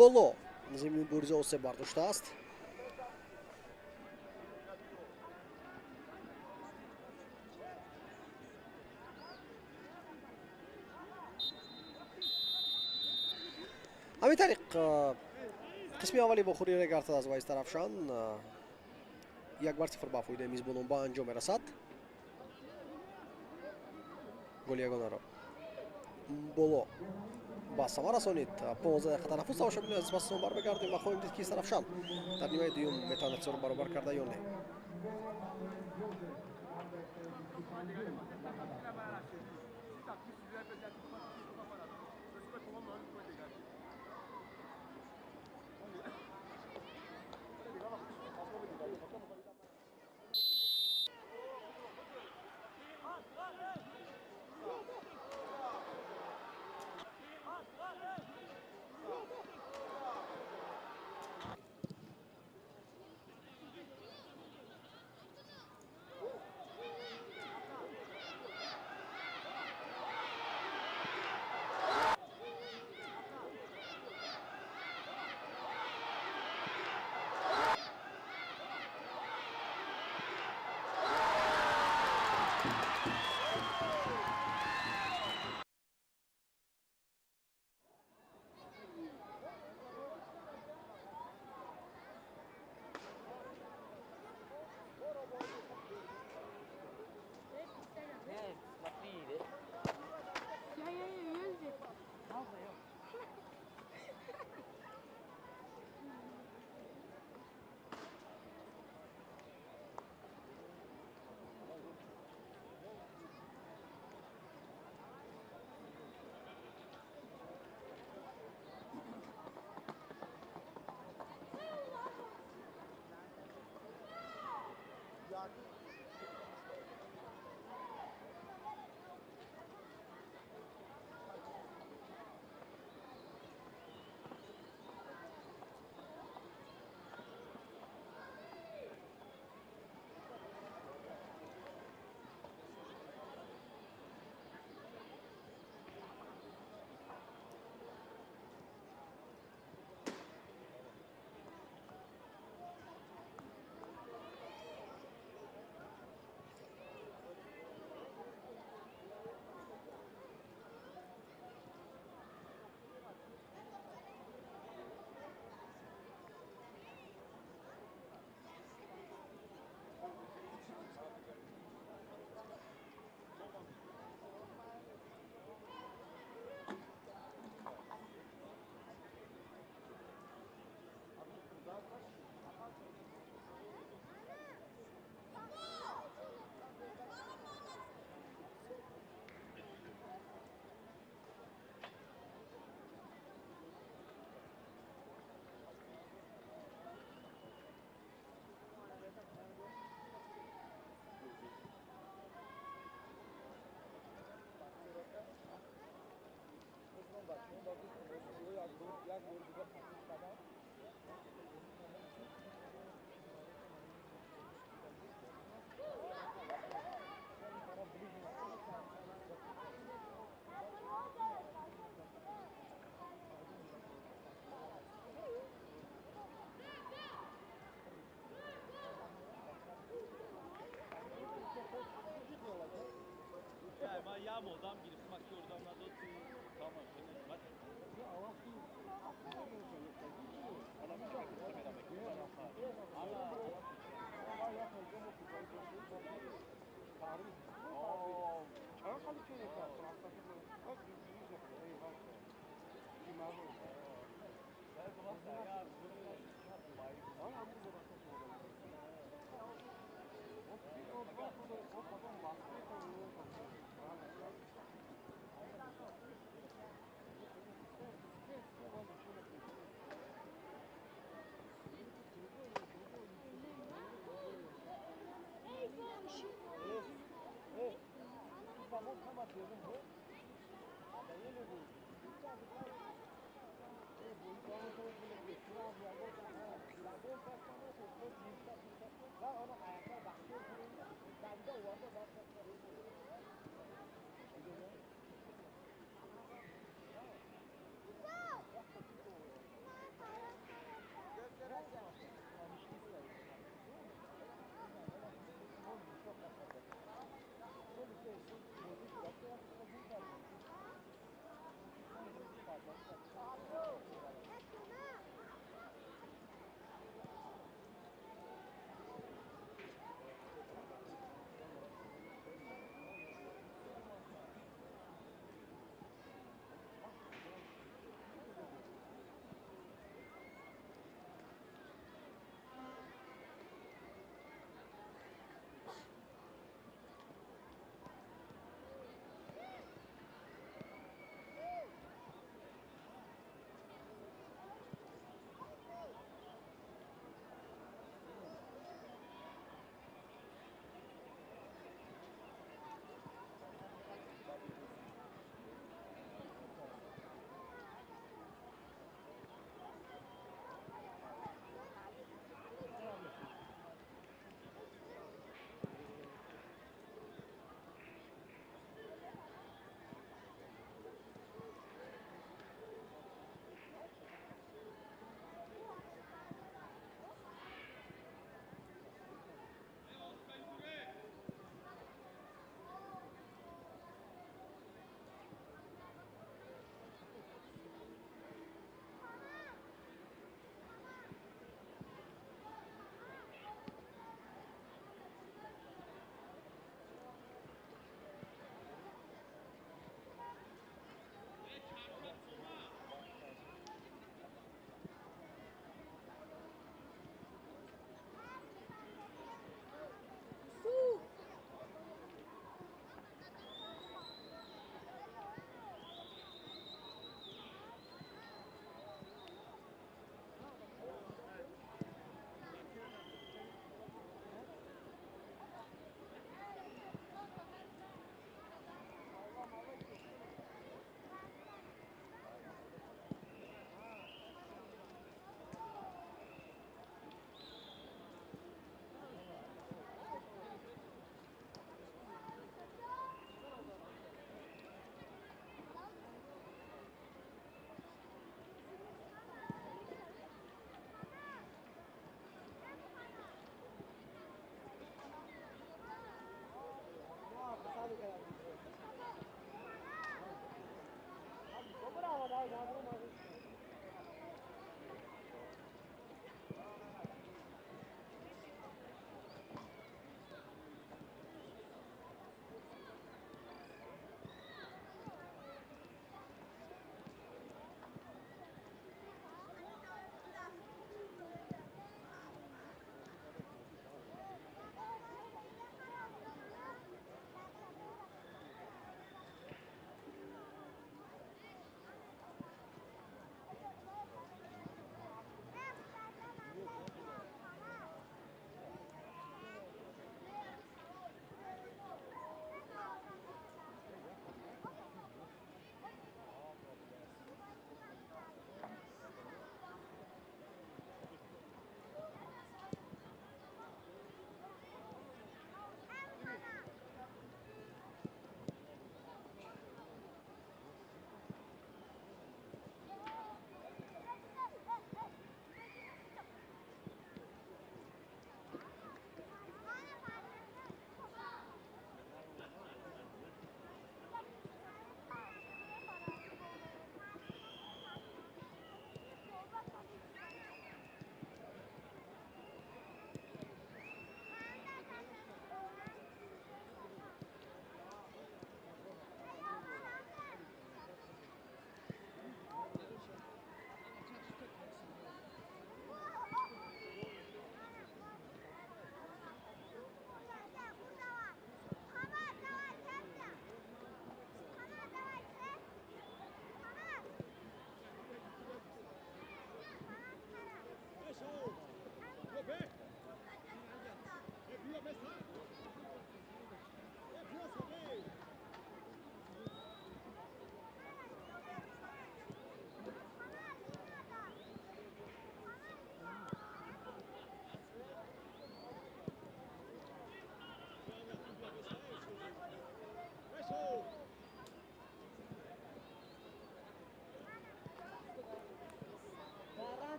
Боло зимни мубориза осеб бардоштааст. Ҳамин тариқ қисми аввали вохӯрии Регар-ТадАЗ ва Истаравшан 1-0 ба фоидаи мизбонон ба анҷом мерасад. Голи ягонаро Боло ба самар расонид. 15 дақиқа танаффус тамошобинони азиз, пас аз он бармегардем ва хоҳем дид, ки Истаравшан дар нимаи дуюм метавонад ҳисобро баробар карда ё не.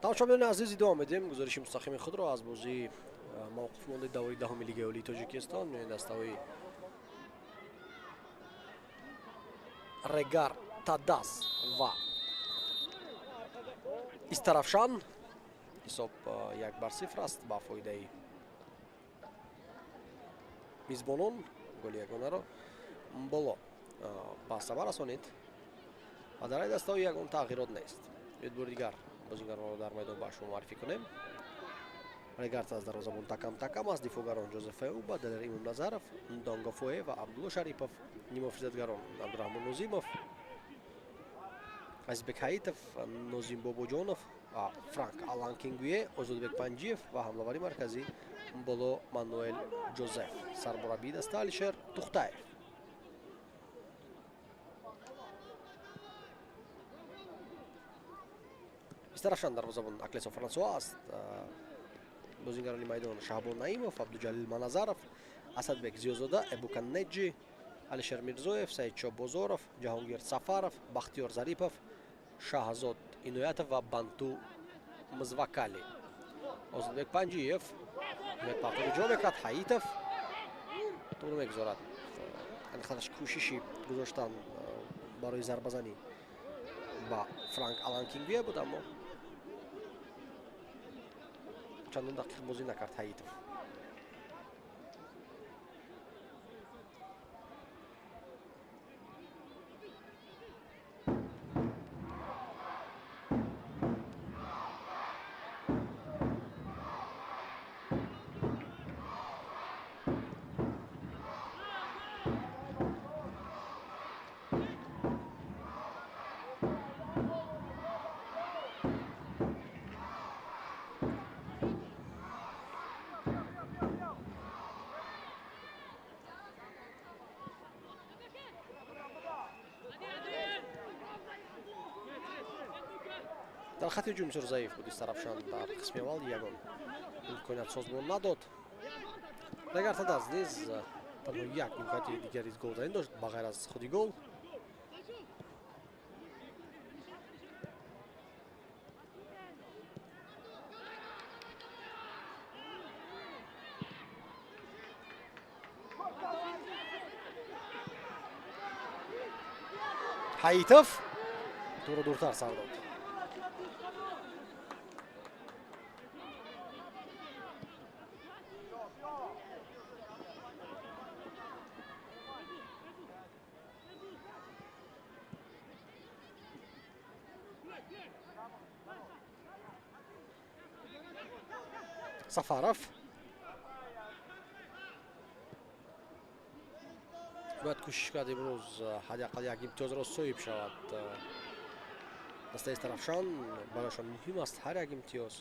Тамошобинони азиз, идома медиҳем гузориши мустақими худро аз бозии мавқуф мондаи давраи даҳуми Лигаи Олии Тоҷикистон миёни дастаҳои Регар Тадас ва Истарафшан. Ҳисоб 1-0 аст ба фоидаи мизбонон. Голи ягонаро боло ба самар расонид ва дар ай дастаҳо ягон тағйирот нест. Биёед бори дигар бозингаронро дар майдон ба шумо муаррифӣ кунем. Регард аз дарвозабон Такам Такам аст, дифоъгарон Ҷозеф Уба, Далер Имомназаров, Ндонго Фое ва Абдулло Шарипов, нимоҳофизатгарон Абдураҳмон Нозимов, Азизбек Ҳаитов, Нозим Бобоҷонов ва Франк Аланкингуе, Озодбек Панҷиев ва ҳамлавари марказӣ Боло Мануэл Ҷозеф. Сармураббии даста Алишер Тухтаев. Истарафшан дарвозабон Аклесо Франсуа аст. Бозингарони майдон Шаҳбон Наимов, Абдуҷалил Маназаров, Асадбек Зиёзода, Эбукан Неҷи, Алишер Мирзоев, Саидшо Бозоров, Ҷаҳонгир Сафаров, Бахтиёр Зарипов, Шаҳзод Иноятов ва Банту Мзвакали. Озодбек Панҷиев партови ҷо мекард, Ҳаитов тӯро мегузорад. Хаташ кӯшиши гузоштан барои зарбазанӣ ба Франк Аланкингуя буд, аммо чандон дақиқ бозӣ накард Ҳаитов. Дар хати ҳуҷум бисёр заиф буд Истарафшан дар қисми аввал, ягон имконият созмон надод. Регар-ТадАЗ низ танҳо як имконияти дигари голзанӣ дошт ба ғайр аз худи гол. Ҳаитов туро дуртар сар дод. Сафаров бояд кӯшиш кунад имрӯз ҳадди ақал як имтиёзро соҳиб шавад. Дастаи Истарафшан барояшон муҳим аст ҳар як имтиёз.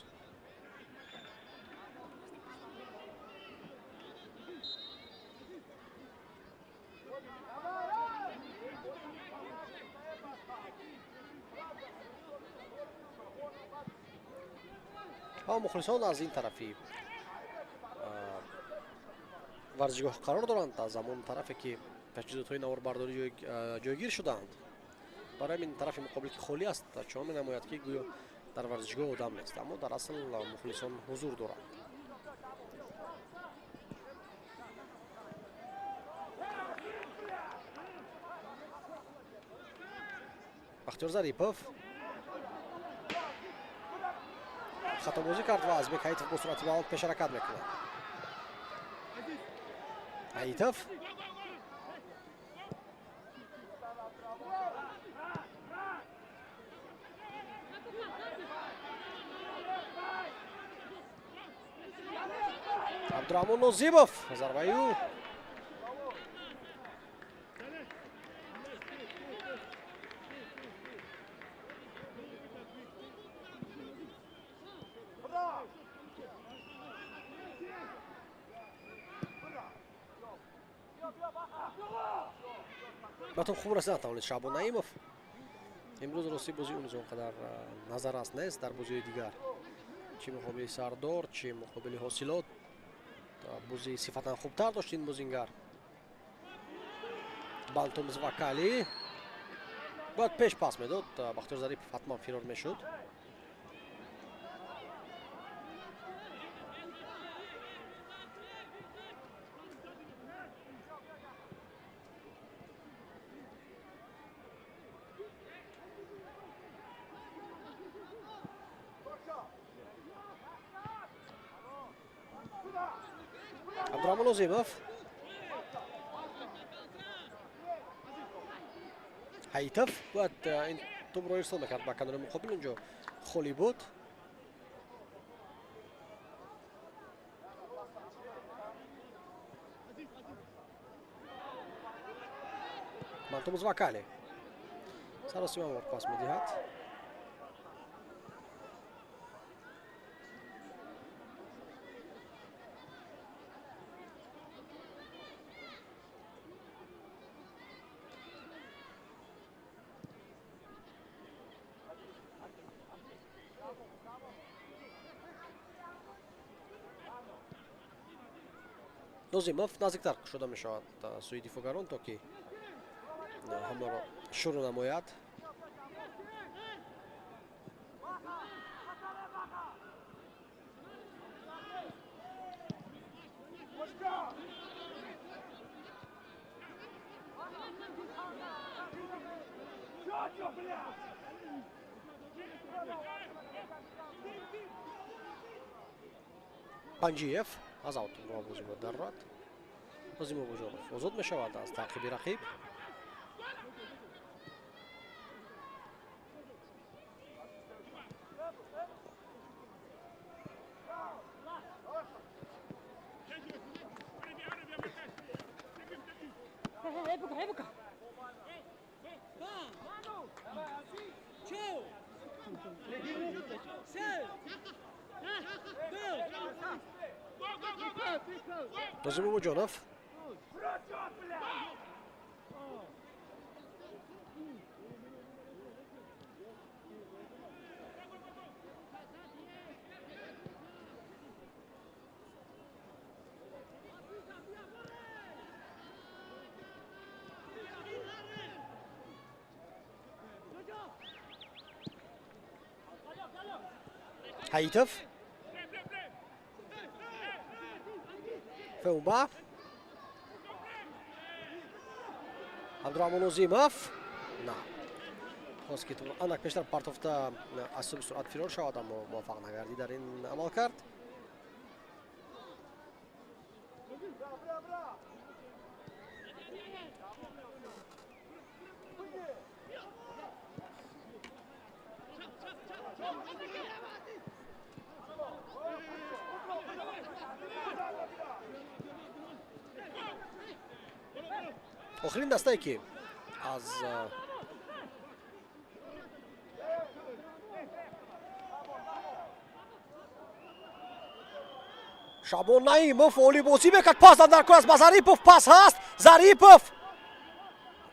Ва мухлисон аз ин тарафи варзишгоҳ қарор доранд, аз ҳамон тарафе ки таҷҳизотҳои наворбардорӣ ҷойгир шудаанд. Барои ҳамин тарафи муқобил ки холӣ аст, чунон менамояд ки гӯё дар варзишгоҳ одам нест, аммо дар асл мухлисон ҳузур доранд. Бахтиёр Зарипов хатобозӣ кард ва Азбек Ҳаитов бо суръати баланд пешҳаракат мекунад. Ҳаитов Абдураҳмон Нозимов зарбаи ӯ батон хуб расида натавонист Шаҳбон Наимов. Имрӯз рости бозии ӯ низ он қадар назаррас нест дар бозиҳои дигар, чӣ муқобили Сардор, чӣ муқобили Ҳосилот бозии сифатан хубтар дошт ин бозингар. Бантум Звакали бояд пеш пас медод, Бахтиёр Зарипов ҳатман фирор мешуд. Абдураҳмон Нозимов, Ҳаитов бояд ин Тӯбро ирсол мекард ба канори муқобил, унҷо холӣ буд. Мантумуз Вакали саросимавор пас медиҳад. Нозимов наздиктар кушода мешавад сӯи дифоъгарон, то ки ҳамларо шурӯъ намояд. Панҷиев аз аут бозӣ даррад. Нозимов Божонов озод мешавад аз таъқиби рақиб. Нозим Бобоҷонов Ҳаитов, Феумба, Абдураҳмон Нозимов на хост, ки андак пештар партофта аз суби суръат фирор шавад, аммо муваффақ нагардид дар ин амал кард. Охирин дастае, ки аз Шабон Наимов олӣ бозӣ мекард, пас дар кор аст ба Зарипов, пас ҳаст, Зарипов,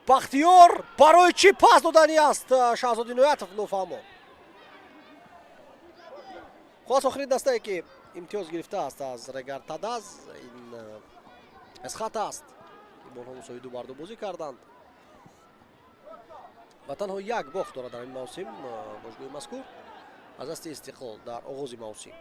Бахтиёр барои чӣ пас додани аст Шаҳзод Иноятов нофаҳмо. Хулас, охирин дастае, ки имтиёз гирифтааст аз Регар Тадаз, ин Эсхат аст. Онҳо мусовӣ 2-2 бозӣ карданд ва танҳо як бохт дорад дар ин мавсим бошгоҳи мазкур аз дасти Истиқлол дар оғози мавсим.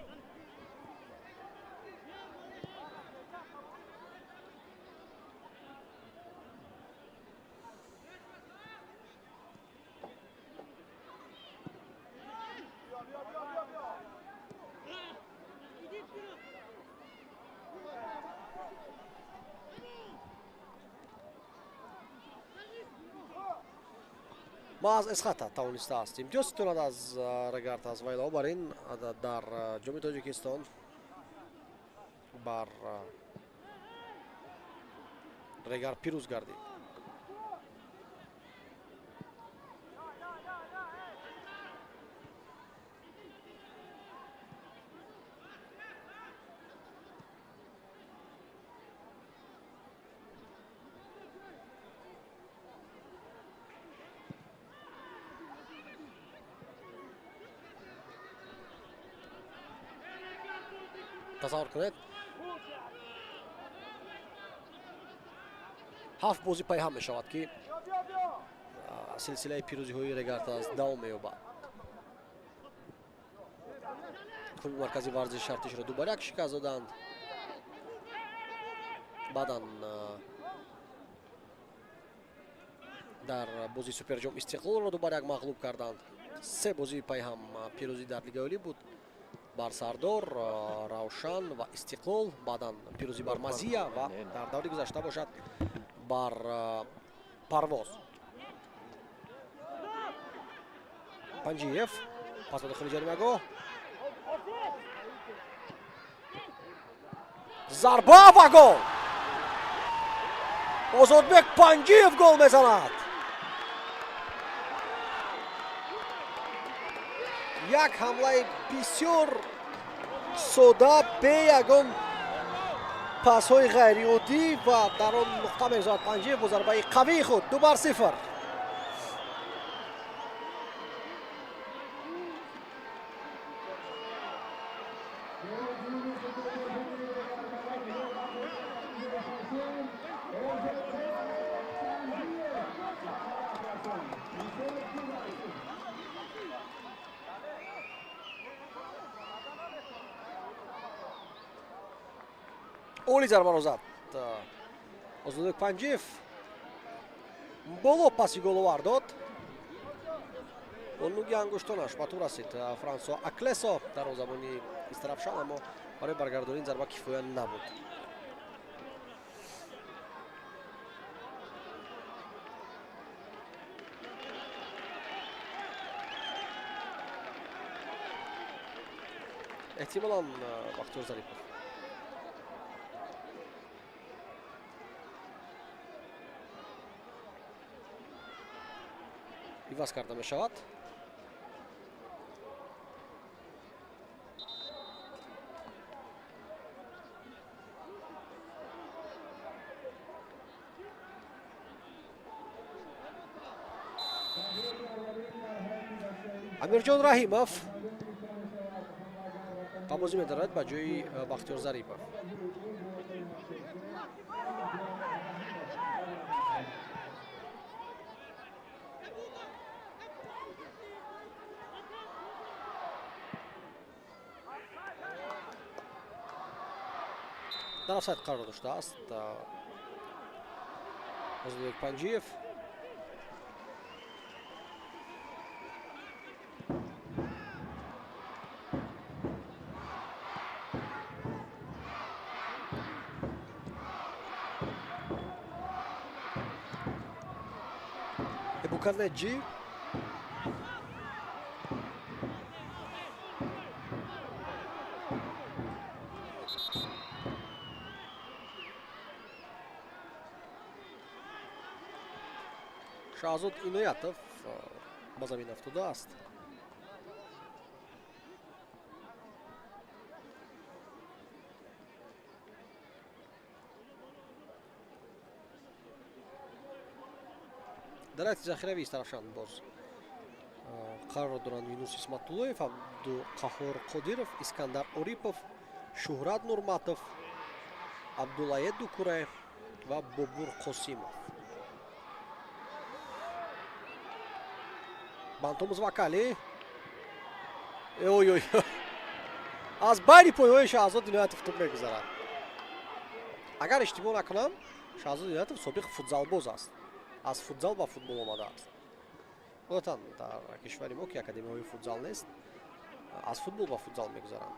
Маҳз Эсхата тавонистааст имтиёз ситонад аз Регар-ТадАЗ ва илова бар ин дар Ҷоми Тоҷикистон бар Регар пирӯз гардид. Тасаввур кунед, 7 бозӣ пайҳам мешавад, ки силсилаи пирӯзиҳои Регар-ТадАЗ давом меёбад. Клуби маркази варзиши Артишро 2-1 шикаст доданд. Баъдан дар бозии Суперҷом Истиқлолро 2-1 мағлуб карданд. 3 бозии пайҳам пирӯзӣ дар Лигаи Олӣ буд бар Сардор, Равшан ва Истиқлол, баъдан пирӯзӣ бар Мазия ва дар даври гузашта бошад бар Парвоз. Панҷиев, пас ба дохили ҷаримагоҳ, зарба ва гол! Озодбек Панҷиев гол мезанад. Як ҳамлаи бисёр сода, бе ягон пасҳои ғайриоддӣ, ва дар он нуқта мегузорад Панҷиев бо зарбаи қавии худ. 2-0. Оли зарбаро зад Озодбек Панҷиев, боло паси головар дод, бо нуги ангуштонаш ба тӯб расид Франсо Аклесо, дарвозабони Истарафшан, аммо барои баргардонии зарба кифоя набуд. Эҳтимолан, Бахтиёр Зарипов иваз карда мешавад. Амирҷон Раҳимов ба бозӣ медарад ба ҷои Бахтиёр Зарипов. Дар офсайд қарор доштааст Озодбек Панҷиев. Эбуканеҷи, Шаҳзод Иноятов ба замин афтодааст. Дар ҳайати захиравии Истарафшан боз қарор доранд Юнус Исматуллоев, Абдуқаҳор Қодиров, Искандар Орипов, Шуҳрат Нурматов, Абдуллаед Дукураев ва Бобур Қосимов. Бантомуз Вакали, ой ой, аз байни пойҳои Шаҳзод Иноятов тӯб мегузарад. Агар иштибоҳ накунам, Шаҳзод Иноятов собиқ футзалбоз аст, аз футзал ба футбол омадааст. Одатан дар кишвари мо, ки академияҳои футзал нест, аз футбол ба футзал мегузаранд.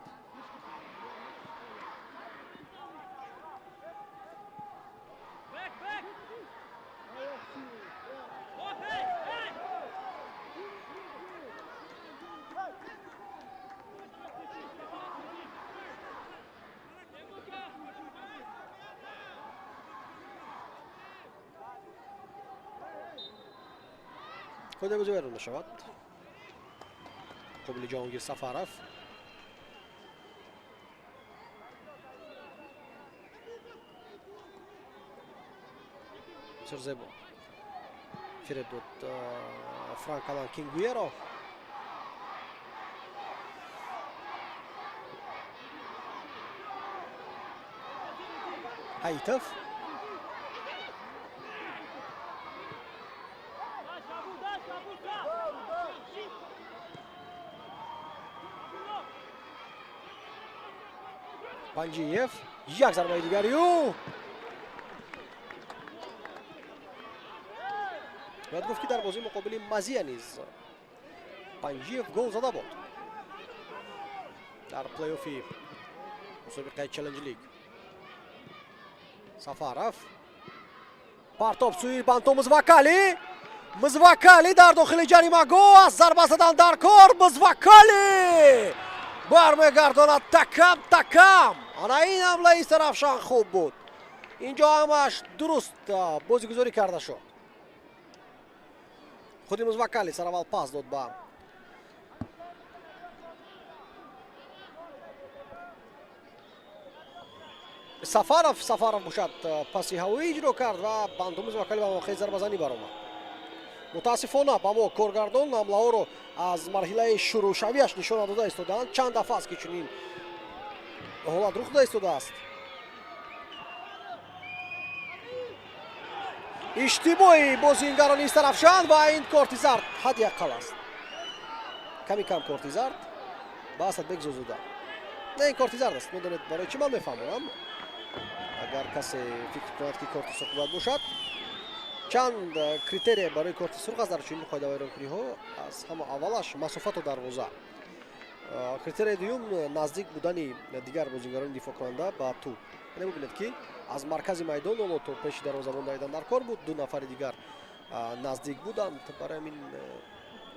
Қоидаи бозӣ вайрон мешавад. Муқобили Ҷаҳонгир Сафаров. Бисёр зебо фиреб дод Франк Алан Кингуеро. Ҳаитов, Панҷиев, як зарбаи дигари ӯ. Бояд гуфт, ки дар бозии муқобили Мазия низ Панҷиев гол зада буд дар плей-оффи мусобиқаи Челлендж Лиг. Сафаров, партоб сӯи Бантомуз Вакали, Музваккалӣ дар дохили ҷаримагоҳ аз зарба задан дар кор. Музваккалӣ бармегардонад такам такам. Ана ин ҳамлаи Истаравшан хуб буд. Инҷо ҳамаш дуруст бозигузорӣ карда шуд. Худи Музваккалӣ сараввал пас дод ба Сафаров. Сафаров бошад паси ҳавоӣ иҷро кард ва Банту Музваккалӣ ба мавқеи зарбазанӣ баромад. Мутаассифона ба мо коргардон ҳамлаҳоро аз марҳилаи шурӯъшавиаш нишон надода истодаанд. Чанд дафъа аст, ки чунин ҳолат рух дода истодааст. Иштибоҳи бозингарони Истаравшан ва ин корти зард ҳадди аққал аст. Ками кам корти зард ба Асадбек Зозуда. Не, ин корти зард аст. Медонед барои чӣ ман мефаҳмонам? Агар касе фикр кунад, ки корти сурх бояд бошад, чанд критерия барои корти сурх аст дар чунин қоидавайронкуниҳо. Аз ҳама аввалаш масофату дарвоза. Критерияи дуюм наздик будани дигар бозингарони дифоъкунанда ба тӯб. Яъне бубинед, ки аз маркази майдон ҳоло то пеши дарвозабон давидан дар кор буд, ду нафари дигар наздик буданд. Барои ҳамин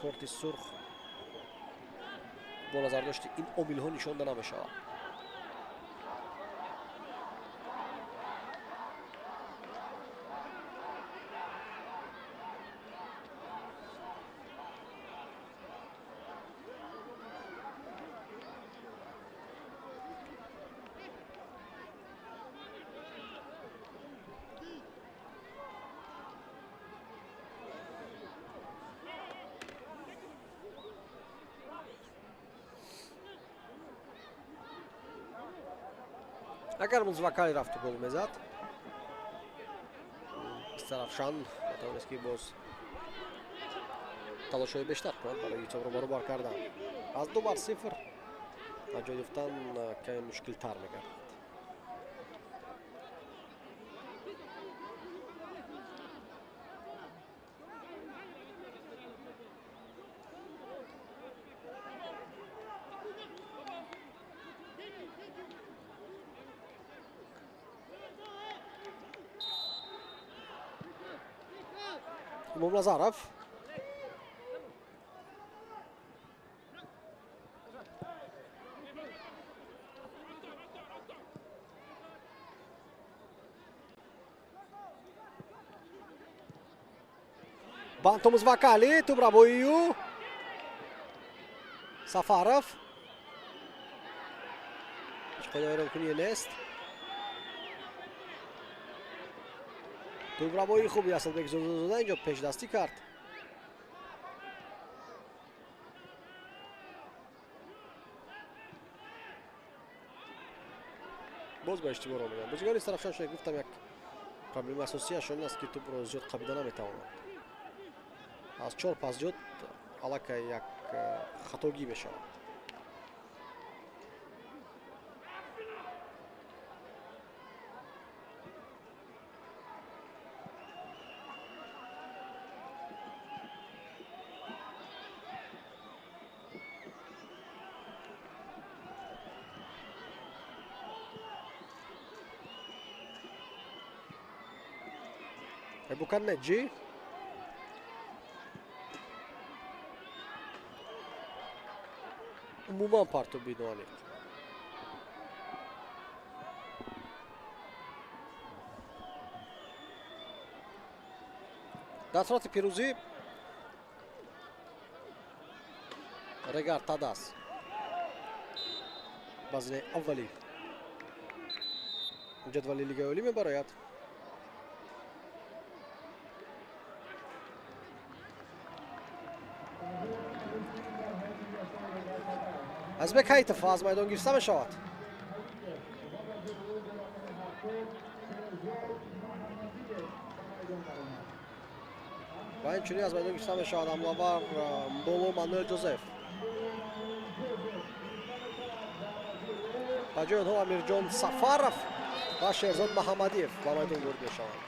корти сурх бо назардошти ин омилҳо нишонда намешавад. Агар Музваккалӣ рафту гол мезад, Истаравшан метавонист, ки боз талошҳои бештар кунад барои ҳисобро баробар кардан. Аз 2-0 ҷой ёфтан каме мушкилтар мегардад. Имомназаров Банто Музваккалӣ, тӯбрабоию Сафаров. Ҳеҷ қоидавайронкуние нест. Тӯбрабоии хуби Асадбек Зозозода инҷо пешдастӣ кард. Боз ба иштибоҳ роҳ медиҳанд бозигарони Истаравшан. Шуна гуфтам, як проблемаи асосиаш он аст, ки тӯбро зиёд қабида наметавонанд. Аз чор пас зиёд аллакай як хатогӣ мешавад. Буканнеҷи умуман партоби ноаниқ. Дар сурати пирӯзӣ Регар Тадас ба зинаи аввали ҷадвали Лигаи Олӣ мебарояд. Азбек Ҳайтов аз майдон гирифта мешавад. Ва инчунин аз майдон гирифта мешавад ҳамлавар Боло Мануэл Ҷозеф. Ба ҷои онҳо Амирҷон Сафаров ва Шерзод Маҳаммадиев ба майдон ворид мешаванд.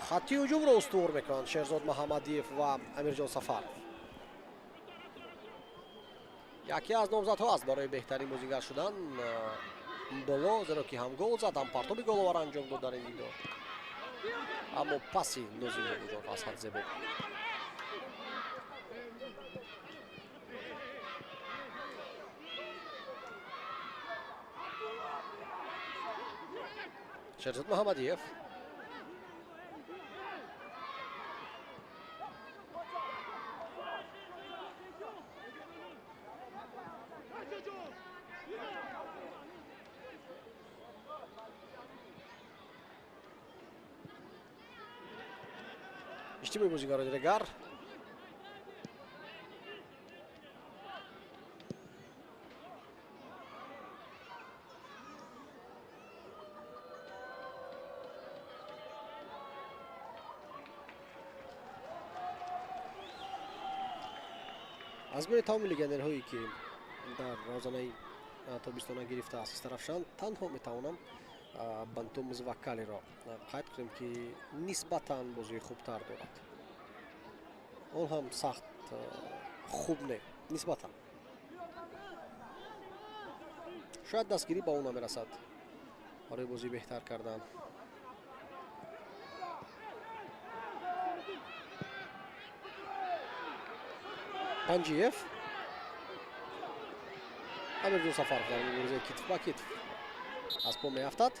Хатти ҳуҷумро устувор мекунанд Шерзод Маҳаммадиев ва Амирҷон Сафаров. Яке аз номзадҳо аст барои беҳтарин бозингар шудан Боло, зеро ки ҳам гол зад, ҳам партоби головар анҷом дод дар ин дидор. Аммо паси Нозим Бобоҷонов аз ҳад зебо. Шерзод Муҳаммадиев. Иҷтимои бозигарони Регар. Аз миёни тамоми легионерҳое, ки дар равзанаи тобистона гирифтааст Истарафшан, танҳо метавонам Банту Музваккалиро қайд кунем, ки нисбатан бозии хубтар дорад. Он ҳам сахт хуб не, нисбатан. Шояд дастгирӣ ба ӯ намерасад барои бозӣ беҳтар кардан. Панҷиев. Амирҷон Сафаров дар муборизаи китф ба китф аз по меафтад.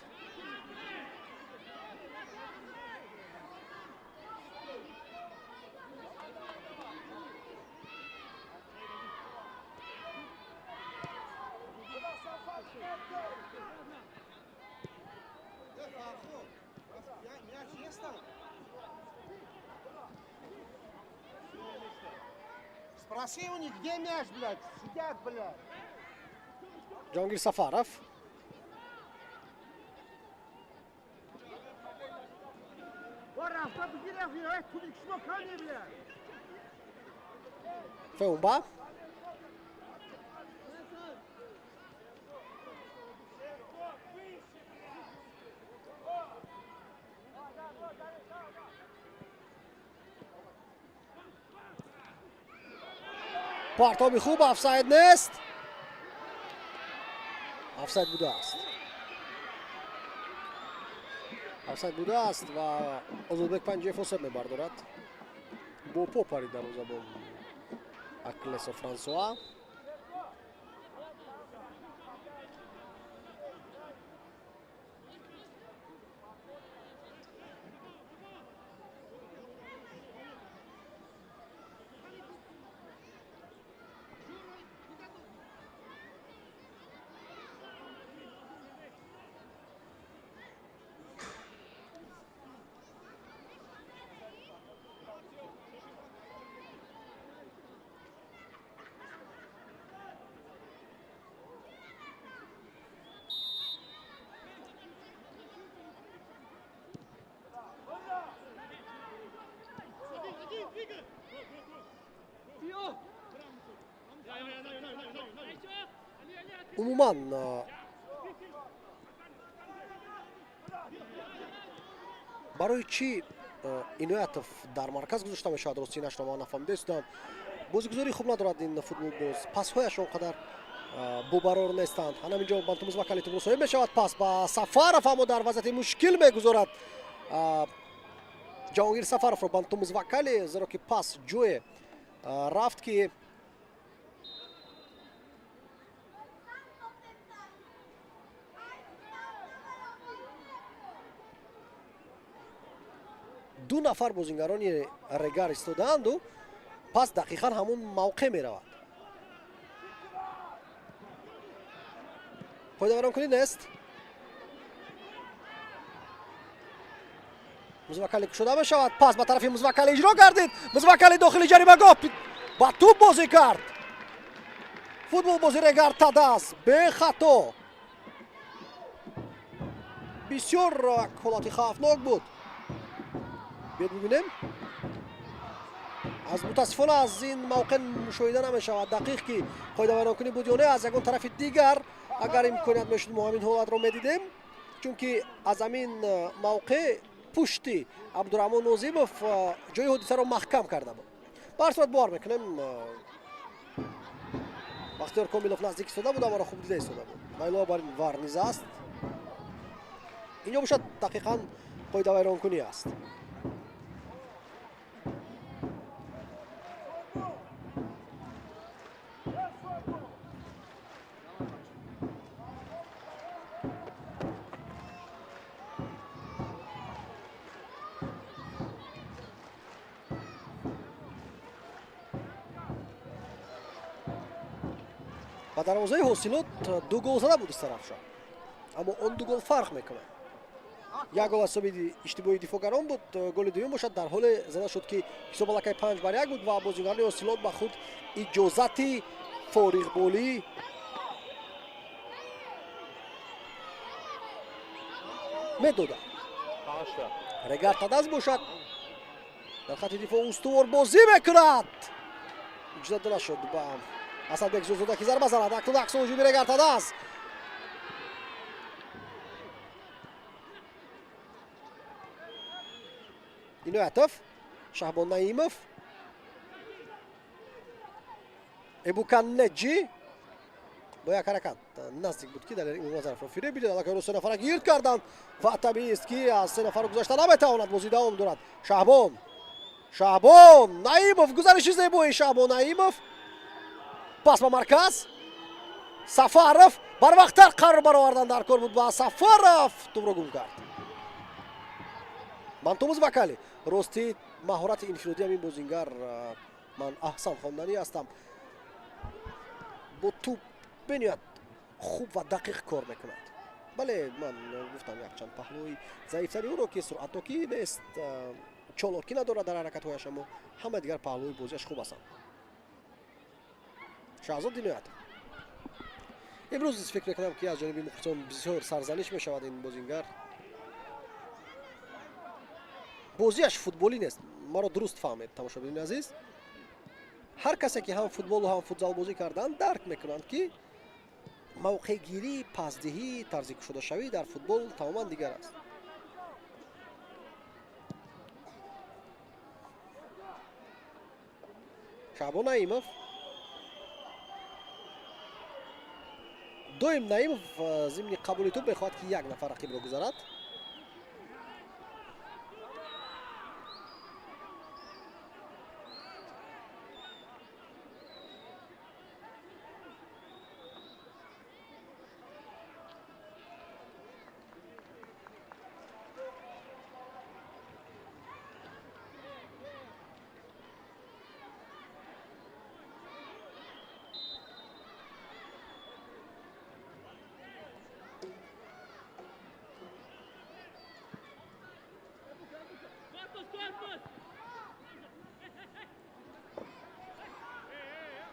Спроси у них, где мяч, блядь, сидят, блядь. Ҷонгир Сафаров. Феумба. Партоби хуб, офсайд нест. Офсайд будааст. Офсайд будааст ва Озодбек Панҷиев осеб мебардорад. Бо по парид дарвозабон Аклесо Франсуа. Умуман, барои чӣ Иноятов дар марказ гузошта мешавад, рости нашро ман нафаҳмида истодам. Бозигузории хуб надорад ин футболбоз, пасҳояш он қадар бубарор нестанд. Ҳанам инҷо Бантумуз Вакали тӯбро соҳиб мешавад, пас ба Сафаров, аммо дар вазъияти мушкил мегузорад Ҷаҳонгир Сафаровро Бантумуз Вакали, зеро ки пас ҷое рафт, ки ду нафар бозингарони Регар истодаанду пас дақиқан ҳамон мавқеъ меравад. Қоидавайронкунӣ нест. Музвакали кушода мешавад, пас ба тарафи Музвакали иҷро гардид. Музвакали дохили ҷаримагоҳ ба тӯб бозӣ кард. Футболбози Регар Тадаз бехато. Бисёр ҳолати хавфнок буд. Биёд бибинем. Аз мутаассифона аз ин мавқеъ мушоҳида намешавад дақиқ, ки қоидавайронкунӣ буд ё не. Аз ягон тарафи дигар агар имконият мешуд, мо ҳамин ҳолатро медидем, чунки аз ҳамин мавқеъ пушти Абдураҳмон Нозимов ҷои ҳодисаро маҳкам карда буд. Ба ҳар сурат бовар мекунем, Бахтиёр Комилов наздик истода буд, амаро хуб дида истода буд. Ва илова бар ин, вар низ аст. Инҷо бошад, дақиқан Қоидавайронкунӣ аст. Ба дарвозаи Ҳосилот 2 гол зада буд Истарафшон, аммо он 2 гол фарқ мекунад. Як гол аз ҳисоби иштибоҳи дифоъгарон буд, голи дуюм бошад дар ҳоле зада шуд, ки ҳисоб аллакай 5-1 буд ва бозигарони Ҳосилот ба худ иҷозати фориғболӣ медоданд. Регар Тадаз бошад дар хати дифоъ устувор бозӣ мекунад. Иҷозат дода шуд ба Асадбек Зӯзода, ки зарба занад. Акнун аксо ҳуҷуми Регар Тадаз. Иноятов, Шаҳбон Наимов, Эбукан Неҷи бо як ҳаракат наздик буд, ки Далер Имомназаровро фиреб бидод. Аллакай ӯро се нафара гирд карданд ва табиист, ки аз се нафар гузашта наметавонад. Бозӣ давом дорад. Шаҳбон, Шаҳбон Наимов, гузариши зебои Шаҳбон Наимов, пас ба марказ. Сафаров барвақттар қарор баровардан дар кор буд ва Сафаров тӯбро гум кард. Мантомуз Вакали, рости маҳорати инфиродӣ ҳамин бозингар ман аҳсан хонданӣ ҳастам. Бо тӯб бениҳоят хуб ва дақиқ кор мекунад. Бале, ман гуфтам якчанд паҳлӯи заифтари ӯро, ки суръатнокӣ нест, чолокӣ надорад дар ҳаракатҳояш, аммо ҳама дигар паҳлӯи бозиаш хуб ҳастанд. Шаҳзод Иноятов имрӯз фикр мекунам, ки аз ҷониби мухлисон бисёр сарзаниш мешавад. Ин бозингар бозиаш футболӣ нест, маро дуруст фаҳмед, тамошобинони азиз. Ҳар касе ки ҳам футболу ҳам футзал бозӣ карданд, дарк мекунанд, ки мавқеъгирӣ, пасдиҳӣ, тарзи кушодашавӣ дар футбол тамоман дигар аст. Шаҳбон Наимов, доим Наимов зимни қабули тӯб мехоҳад, ки як нафар рақибро гузарад.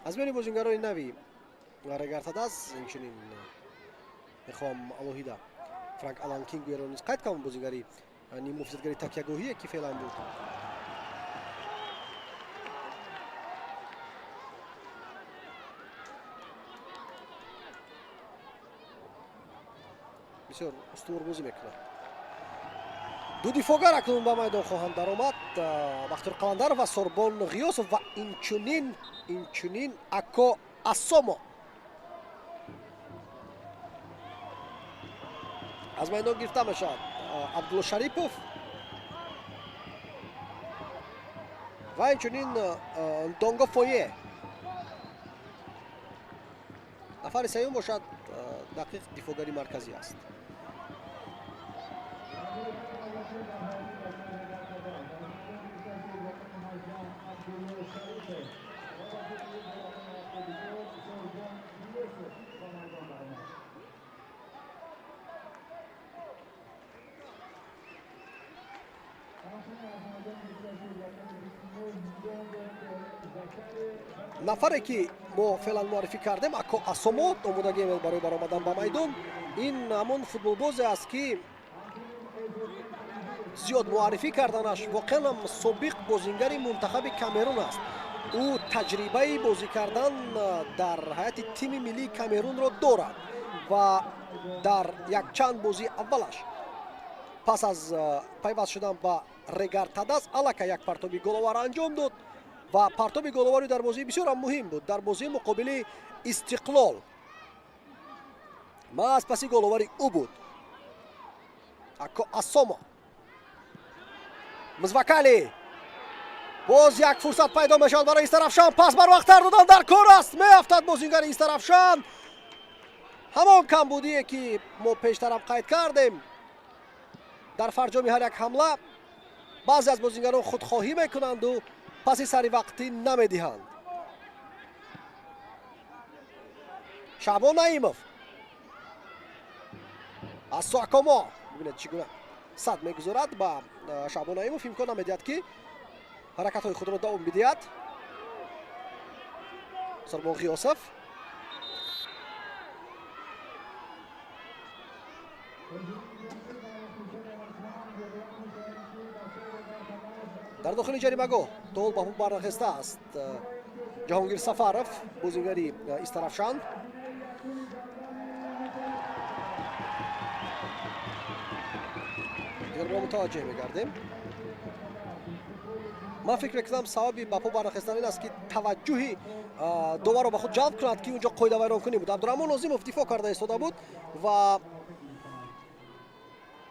Аз миёни бозингарони нави Регар-ТадАЗ инчунин мехоҳам алоҳида Франк Алан Кингуеро низ қайд кунам, бозингари ниммуҳофизатгари такягоҳие, ки феълан буд. Бисёр устувор бозӣ мекунад. Ду дифоъгар акнун ба майдон хоҳанд даромад: Бахтиёр Қаландаров ва Сорбон Ғиёсов ва инчунин Ако Асомо. Аз майдон гирифта мешавад Абдулло Шарипов ва инчунин Донго Фое. Нафари сеюм бошад дақиқ дифоъгари марказӣ аст. Нафаре ки мо феълан муаррифӣ кардем, Ако Асомо, омодагӣ барои баромадан ба майдон, ин ҳамон футболбозе аст, ки зиёд муаррифӣ карданаш воқеан ҳам собиқ бозингари мунтахаби Камерун аст. Ӯ таҷрибаи бозӣ кардан дар ҳайати тими миллии Камерунро дорад ва дар якчанд бозии аввалаш пас аз пайваст шудан ба Регар-ТадАЗ аллакай як партоби головар анҷом дод ва партоби головари дар бозии бисёрам муҳим буд, дар бозии муқобили Истиқлол. Маҳз паси головари ӯ буд Ако Асомо. Музвакали, боз як фурсат пайдо мешавад барои Истарафшан. Пас барвақттар додан дар кор аст. Меафтад бозингари Истарафшан. Ҳамон камбудие, ки мо пештарам қайд кардем, дар фарҷоми ҳар як ҳамла баъзе аз бозингарон худхоҳӣ мекунанду паси сари вақтӣ намедиҳанд. Шаъбон Наимов аз Суакомо, бибинед, чӣ гуна сад мегузорад ба Шаъбон Наимов, имкон намедиҳад, ки ҳаракатҳои худро давом бидиҳад. Сорбон Ғиёсов дар дохили ҷаримагоҳ то ҳол ба ҳукм барнахеста аст. Ҷаҳонгир Сафаров, бозингари Истарафшан. Дигар мо мутаваҷҷеҳ мегардем. Ман фикр мекунам, сабаби ба по барнахестан ин аст, ки таваҷҷӯҳи доварро ба худ ҷалб кунад, ки унҷо қоидавайронкунӣ буд. Абдураҳмон Нозимов дифоъ карда истода буд ва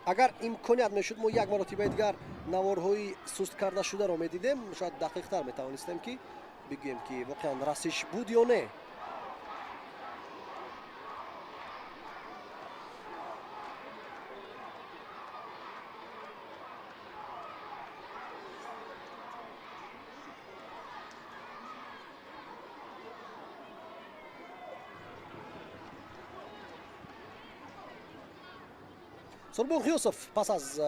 агар имконият мешуд, мо як маротибаи дигар наворҳои суст карда шударо медидем, шояд дақиқтар метавонистем, ки бигӯем, ки воқеан расиш буд ё не. Сурбон Ғиёсов пас аз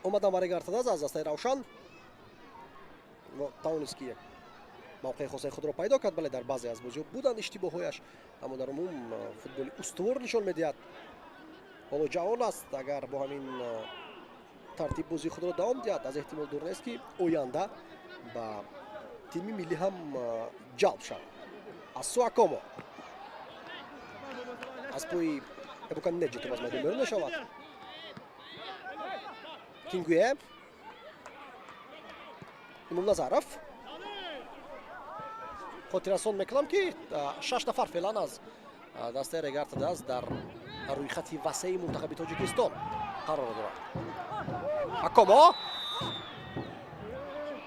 омадан ба Регар-ТадАЗ аз дастаи Равшан тавонист, ки мавқеи хосаи худро пайдо кард. Бале, дар баъзе аз бозиҳо буданд иштибоҳҳояш, аммо дар умум футболи устувор нишон медиҳад. Ҳоло ҷавон аст, агар бо ҳамин тартиб бозии худро давом диҳад, аз эҳтимол дур нест, ки оянда ба тими миллӣ ҳам ҷалб шавад. Аз Суакомо аз пои Эбукан Неҷи тӯб аз майдон берун мешавад. Кингуе, Имомназаров. Хотиррасон мекунам, ки шаш нафар феълан аз дастаи Регар-ТадАЗ дар рӯйхати васеи мунтахаби Тоҷикистон қарор дорад. Акомо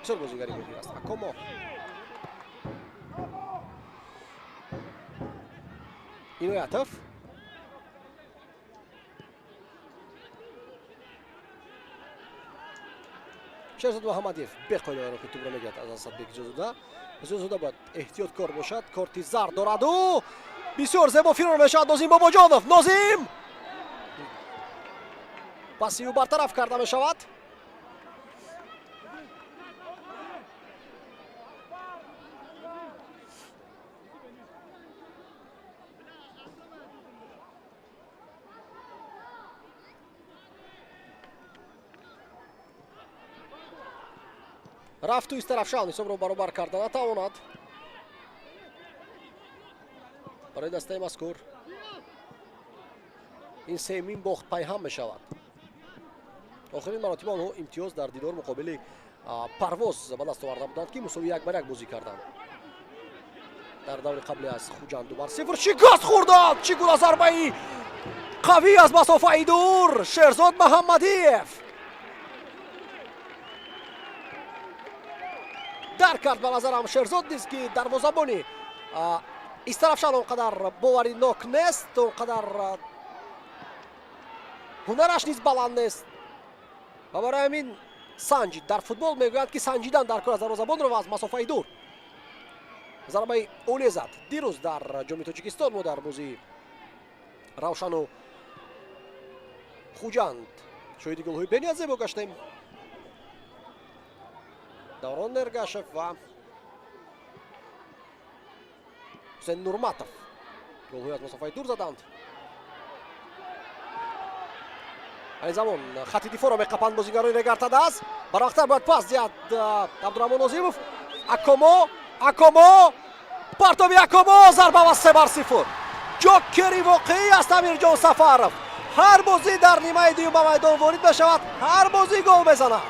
бисёр бозигари моҳир аст. Акомо, Иноятов, Шерзод Муҳаммадиев беқоидаро, ки тӯбро мегирад аз Асадбек Зиёзода. Зиёзода бояд эҳтиёткор бошад, корти зард дораду. Бисёр зебо фирор мешавад Нозим Бобоҷонов. Нозим, паси ӯ бартараф карда мешавад. Рафту Истарафшан ҳисобро баробар карда натавонад. Барои дастаи мазкур ин сеюмин бохт пайҳам мешавад. Охирин маротиба онҳо имтиёз дар дидор муқобили Парвоз ба даст оварда буданд, ки мусовии 1-1 бозӣ карданд дар даври қабли аз Хуҷанд 2-0. Шикаст хӯрданд! Чӣ гуна зарбаи қавӣ аз масофаи дур! Шерзод Маҳаммадиев дарк кард. Ба назарам, Шерзод низ, ки дарвозабони Истарафшан он қадар боваринок нест, он қадар ҳунараш низ баланд нест ва барои ҳамин санҷид. Дар футбол мегӯянд, ки санҷидан дар кор аз дарвозабонро ва аз масофаи дур зарбаи оле зад. Дирӯз дар Ҷоми Тоҷикистон мо дар бозии Равшану Хуҷанд шоҳиди голҳои бениҳоят зебо гаштем. Даврон Эргашев ва Ҳусейн Нурматов голҳои аз масофаи дур заданд. Айни замон хати дифоъро меқапанд бозигарони Регар-ТадАЗ. Барвақттар бояд пас диҳад Абдураҳмон Нозимов. Акомо, Акомо, партоби Акомо, зарба ва 3-0. Ҷокери воқеӣ аст Амирҷон Сафаров. Ҳар бозӣ дар нимаи дуюм ба майдон ворид мешавад, ҳар бозӣ гол мезанад.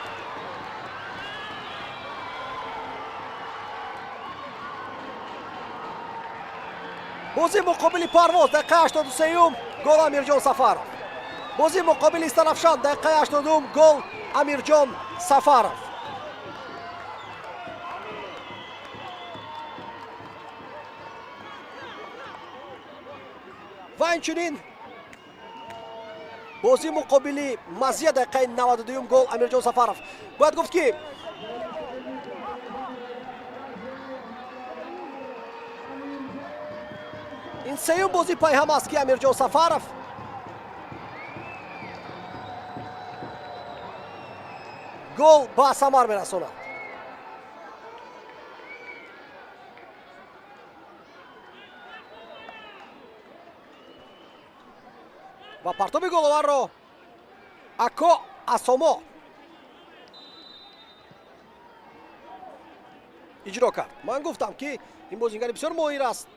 Бозӣ муқобили Парвоз, дақиқаи 83-юм, гол Амирҷон Сафаров. Бозии муқобили Истарафшан, дақиқаи 82, гол Амирҷон Сафаров. Ва инчунин бозии муқобили Мазия, дақиқаи 92, гол Амирҷон Сафаров. Бояд гуфт, ки ин сеюм бозии пайҳам аст, ки Амирҷон Сафаров гол ба самар мерасонад. Ва партоби головарро Ако Асомо иҷро кард. Ман гуфтам, ки ин бозингари бисёр моҳир аст.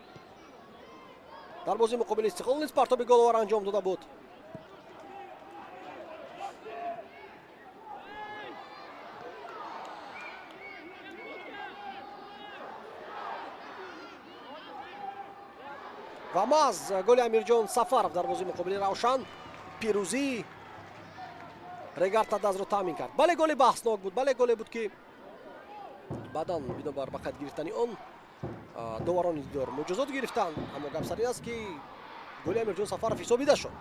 Дар бозии муқобили Истиқлол низ партоби головар анҷом дода буд. Ва маҳз голи Амирҷон Сафаров дар бозии муқобили Равшан пирӯзии Регар-ТадАЗро таъмин кард. Бале, голи баҳснок буд, бале, голе буд, ки баъдан бинобар ба қайд гирифтани он доварони дидор муҷозот гирифтанд, аммо гап сар ин аст, ки голи Амирҷон Сафаров ҳисобида шуд.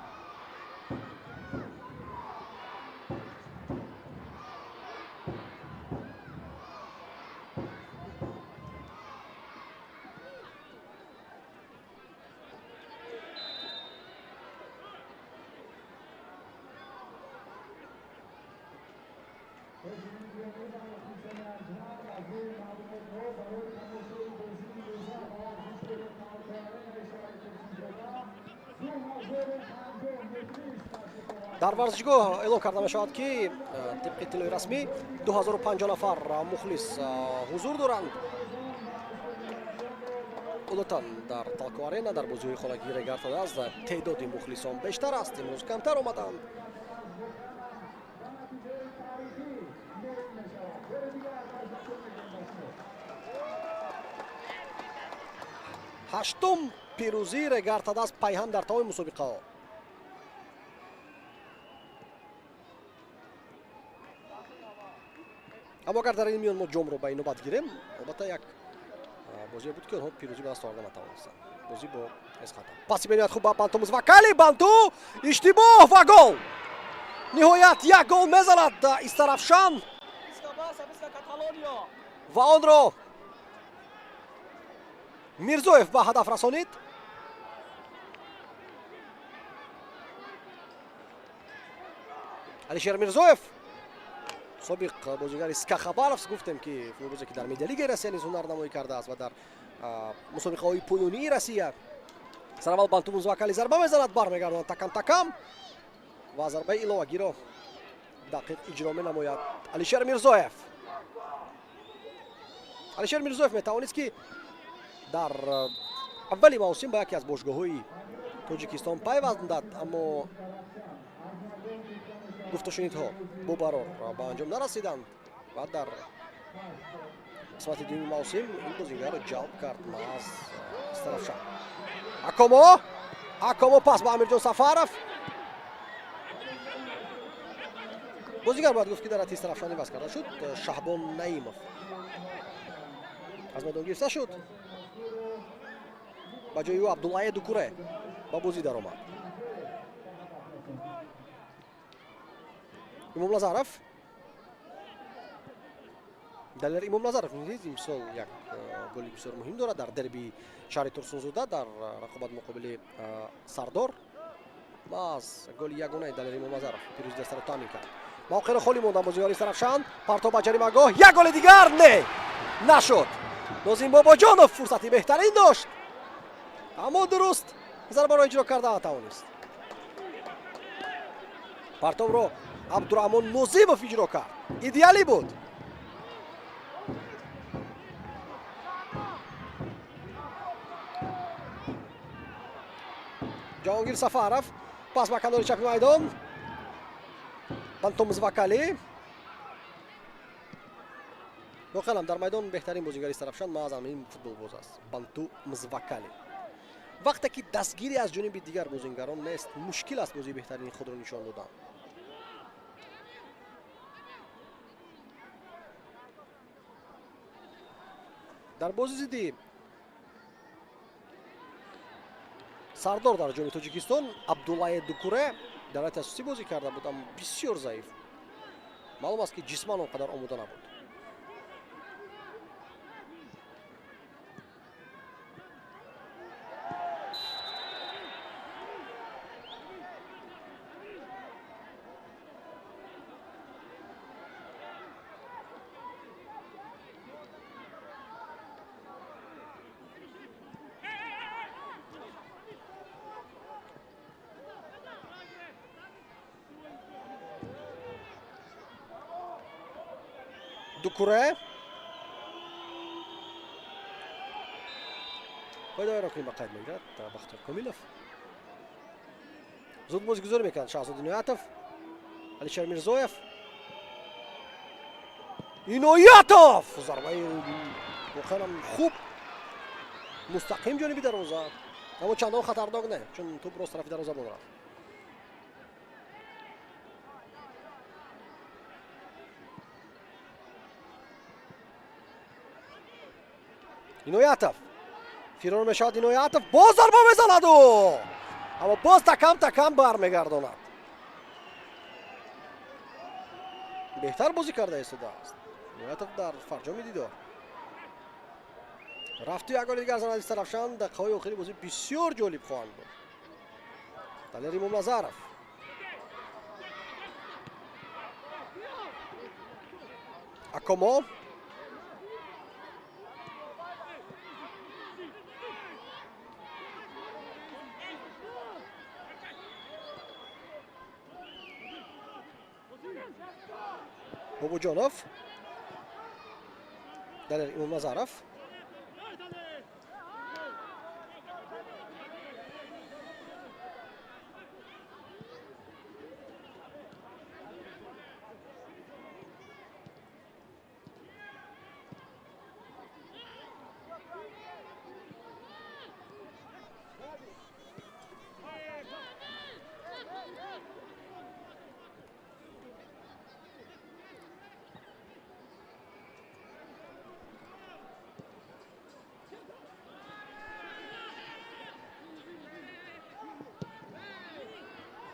Дар варзишгоҳ эълон карда мешавад, ки тибқи иттилои расмӣ 2050 нафар мухлис ҳузур доранд. Одатан дар Талко Арена дар бозиҳои хонагии Регар-ТадАЗ теъдоди мухлисон бештар аст, имрӯз камтар омаданд. Ҳаштум пирӯзии Регар-ТадАЗ пайҳам дар тамоми мусобиқаҳо. Аммо агар дар ин миён мо ҷомро ба инобат гирем, албатта, як бозие буд, ки онҳо пирӯзӣ ба даст оварда натавонистанд, бозӣ бо Эсхата. Паси бениҳоят хуб ба Банту Музвакали. Банту, иштибоҳ ва гол! Ниҳоят як гол мезанад Истарафшан ва онро Мирзоев ба ҳадаф расонид. Алишер Мирзоев, собиқ бозигари СКА Хабаровск, гуфтем, ки футболбозе, ки дар медиалигаи Россия низ ҳунарнамоӣ кардааст ва дар мусобиқаҳои поёнии Россия. Сараввал Банту Музвакали зарба мезанад, бармегардонад Такам Такам ва зарбаи иловагиро дақиқ иҷро менамояд Алишер Мирзоев. Алишер Мирзоев метавонист, ки дар аввали мавсим ба яке аз бошгоҳҳои Тоҷикистон пайвандад, аммо гуфтушунидҳо бобарор ба анҷом нарасиданд ва дар қисмати дуюми мавсим ин бозигарро ҷалб кард маҳз Истарафшан. Акомо, Акомо, пас ба Амирҷон Сафаров. Бозигар, бояд гуфт, ки дар ати Истарафшан иваз карда шуд. Шаҳбон Наимов аз майдон гирифта шуд, ба ҷои ӯ Абдуллае Дукуре ба бозӣ даромад. Имомназаров, Далер Имомназаров низ имсол як голи бисёр муҳим дорад дар дерби шаҳри Турсунзода дар рақобат муқобили Сардор. Маҳз голи ягонаи Далер Имомназаров пирӯзи дастаро таъмин кард. Мавқеъро холӣ мондан бозигари Истарафшан. Партоб ба ҷаримагоҳ, як голи дигар! Не, нашуд. Нозим Бобоҷонов фурсати беҳтарин дошт, аммо дуруст зарбаро иҷро карда натавонист. Партобро Абдураҳмон Нозимов иҷро кард, идеалӣ буд. Ҷаҳонгир Сафаров, пас ба канори чапи майдон, Банту Музвакалӣ. Воқеан дар майдон беҳтарин бозигари Истарафшан маҳз ин футболбоз аст, Банту Музвакалӣ. Вақте ки дастгирӣ аз ҷониби дигар бозингарон нест, мушкил аст бозии беҳтарини худро нишон додан. Дар бози зидди Сардор дар ҷоми Тоҷикистон Абдуллае Дукуре дар ҳайати асосӣ бозӣ карда буд, аммо бисёр заиф. Маълум аст, ки ҷисман он қадар омода набуд. Дукуре қоидаҳоеро ки ба қайд мегирад Бахтиёр Комилов. Зуд бозигузорӣ мекунад Шаҳзод Иноятов, Алишер Мирзоев. Иноятов! Зарбаи воқеан хуб, мустақим ҷониби дарвоза, аммо чандон хатарнок не, чун тӯп рост тарафи дарвозабон рафт. Иноятов фирор мешавад. Иноятов боз зарба мезанаду, аммо боз такам такам бармегардонад. Беҳтар бозӣ карда истодааст Иноятов дар фарҷоми дидор. Рафту як голи дигар занад Истаравшан. Дақиқаҳои охири бозӣ бисёр ҷолиб хоҳанд буд. Далер Имомназаров. Акомо. Бобоҷонов. Далер Имомназаров.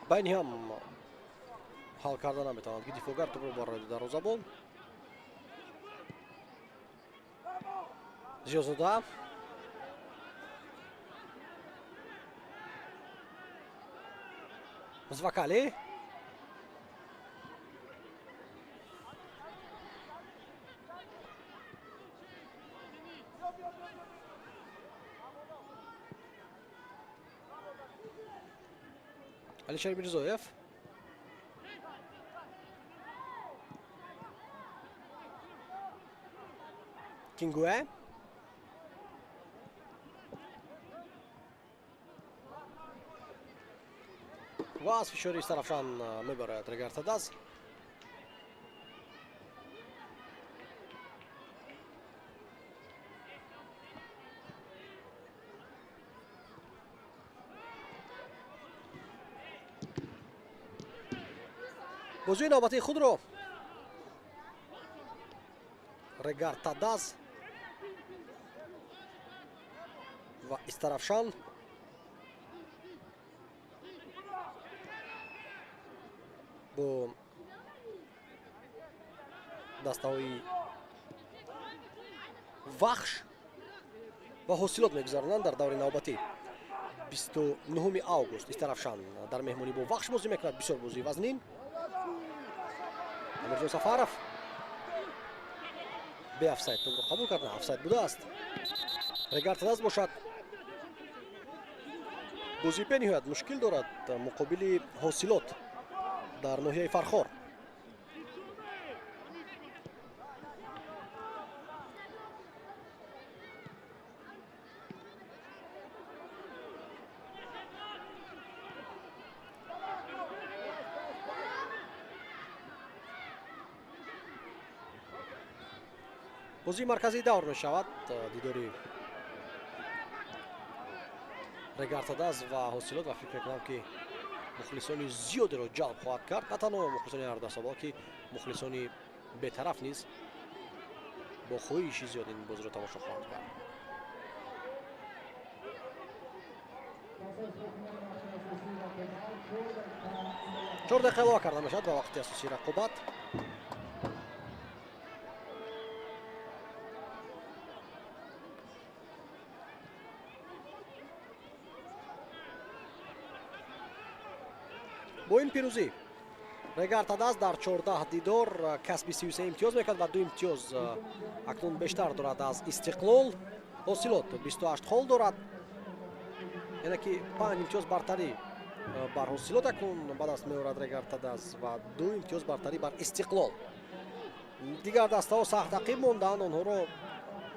Байни ҳам ҳал карда наметавонад, ки дифоъгар тӯпро барояд дарвозабон. Зиёзода. Звакали. Алишер Мирзоев. Кингуэ. Ва аз фишори Истаравшан мебарояд Регар-ТадАЗ. Бозии навбатии худро Регар-ТадАЗ ва Истаравшан бо дастаҳои Вахш ва Ҳосилот мегузаронанд дар даври навбатӣ. 29 август Истаравшан дар меҳмонӣ бо Вахш бозӣ мекунад. Бисёр бозии вазнин. Амирҷон Сафаров беофсайд тӯпро қабул кард, офсайд будааст. Регар-ТадАЗ бошад бозии бениҳоят мушкил дорад муқобили Ҳосилот дар ноҳияи Фархор. Бозии марказии давр мешавад дидори Регар-ТадАЗ ва Ҳосилот, ва фикр мекунам, ки мухлисони зиёдеро ҷалб хоҳад кард. На танҳо мухлисони ҳар даста, балки мухлисони бетараф низ бо хоҳиши зиёд ин бозиро тамошо хоҳанд кард. 4 дақиқа илова карда мешавад ба вақти асосии рақобат. Бо ин пирӯзӣ Регар-ТадАЗ дар 14 дидор касби 33 имтиёз мекард ва ду имтиёз акнун бештар дорад аз Истиқлол. Ҳосилот 28 хол дорад, яъне ки 5 имтиёз бартарӣ бар Ҳосилот акнун ба даст меорад Регар-ТадАЗ ва ду имтиёз бартарӣ бар Истиқлол. Дигар дастаҳо сахт ақиб монданд, онҳоро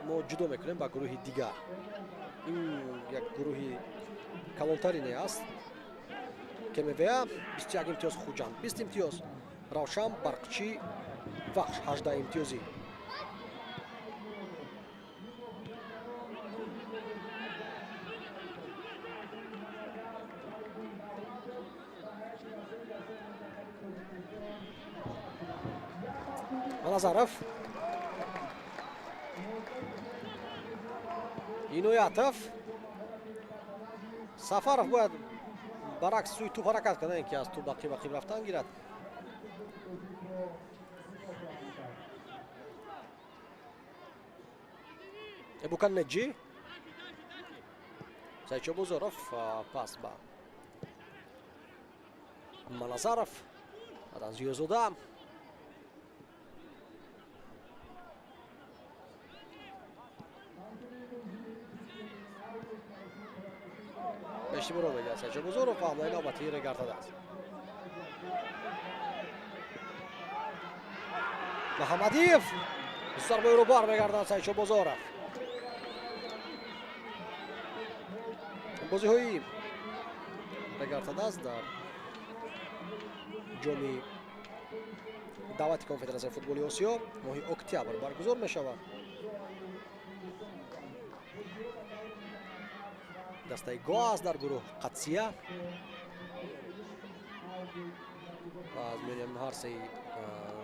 мо ҷудо мекунем ба гурӯҳи дигар. Ин як гурӯҳи калонтарине аст. КМВА 21 имтиёз, Хуҷанд 20 имтиёз, Равшан, Барқчӣ, Вахш 18 имтиёзӣ. Назаров, Иноятов, Сафаров бояд баръакс сӯи туп ҳаракат кунад, ки аз туп ақиб ақиб рафтан гирад. Эбукан Неҷи, Сайчо Бозоров, пас ба Маназаров, баъдан Зиёзода. Эштибоҳро медиҳад Сайчо Бозоров ва ҳамлаи навбатии Регар-ТадАЗ. Муҳаммадиев, зарбаи бармегардад Сайчо Бозоров. Бозиҳои Регар-ТадАЗ дар ҷоми даъвати Конфедератсияи футболи Осиё моҳи октябр баргузор мешавад. Дастаи Гоа аст дар гурӯҳ Қатсия ва аз миёни ҳар сеи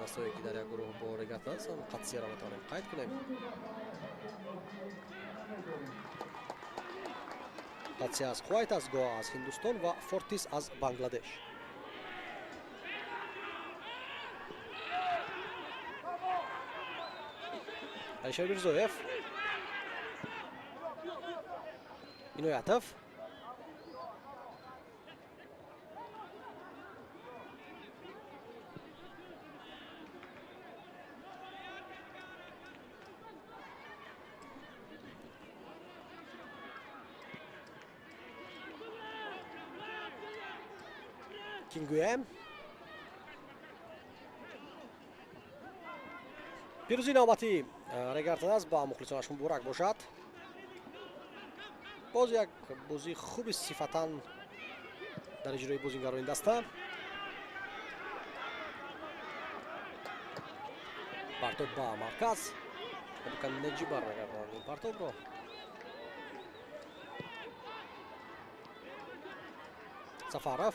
дастаое, ки дар як гурӯҳ бо Регар-ТадАЗ ҳастанд, Қатсияро метавонем қайд кунем. Қатсия аз Кувайт аст, Гоа аз Ҳиндустон ва Фортис аз Бангладеш. Алишер Мирзоев, Иноятов, Кингуем. Пирӯзии навбатии Регар-ТадАЗ ба мухлисонаш муборак бошад. Боз як бозии хуби сифатан дар иҷрои бозингарони даста. Партоб ба марказ, Неҷи бармегардонад ин партобро. Сафаров,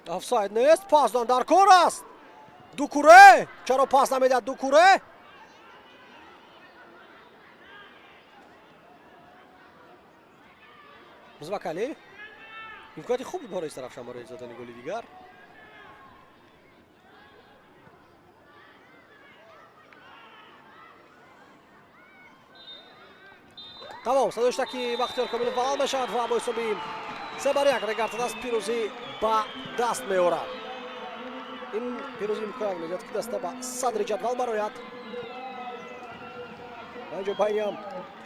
офсайд нест, пас дар кор аст. Дукуре чаро пас намедиҳад? Дукуре Музвакали, имконияти хуб буд барои Истаравшан барои задани голи дигар. Тамом, садои ки Бахтиёр Комилов баланд мешавад ва бо ҳисоби 3-1 Регар-ТадАЗ пирӯзӣ ба даст меорад. Ин пирӯзӣ имконият медиҳад, ки даста ба садри ҷадвал барояд. Инҷо байниам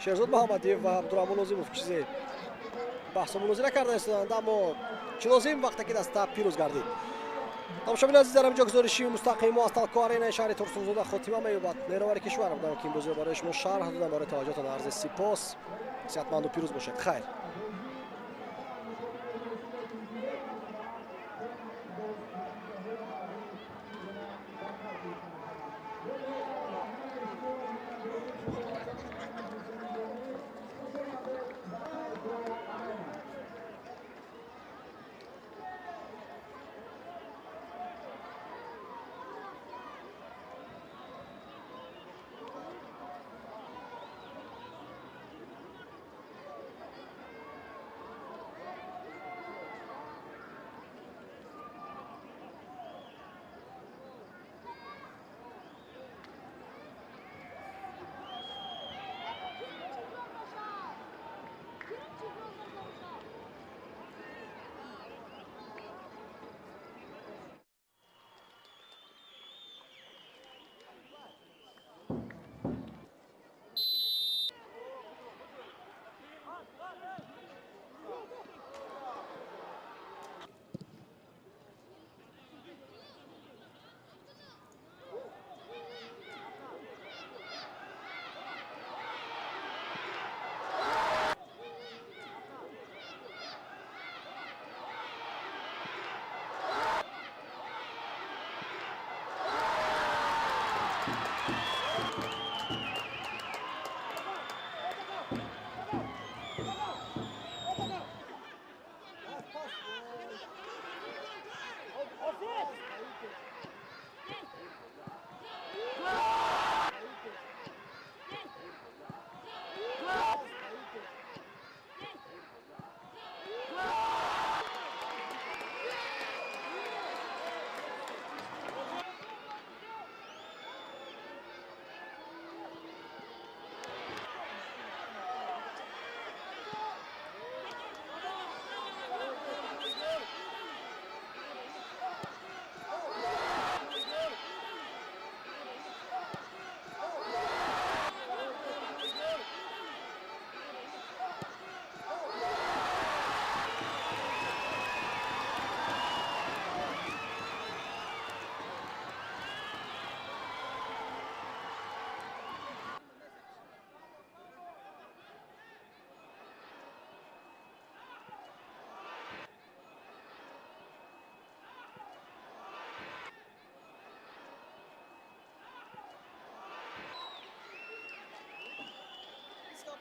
Шерзод Муҳаммадиев ва Абдураҳмон Нозимов чизе баҳсу мунозира карда истоданд, аммо чӣ лозим, вақте ки даста пирӯз гардид. Тамошобини азиз, дар ҳаминҷо гузориши мустақими мо аз Талко Аренаи шаҳри Турсунзода хотима меёбад. Меҳровари кишвар будам, ки ин бозиро барои шумо шарҳ додам. Барои таваҷҷӯҳтон арзи сипос. Сеҳатманду пирӯз бошед. Хайр.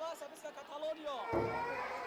Барса, мисля Каталониё.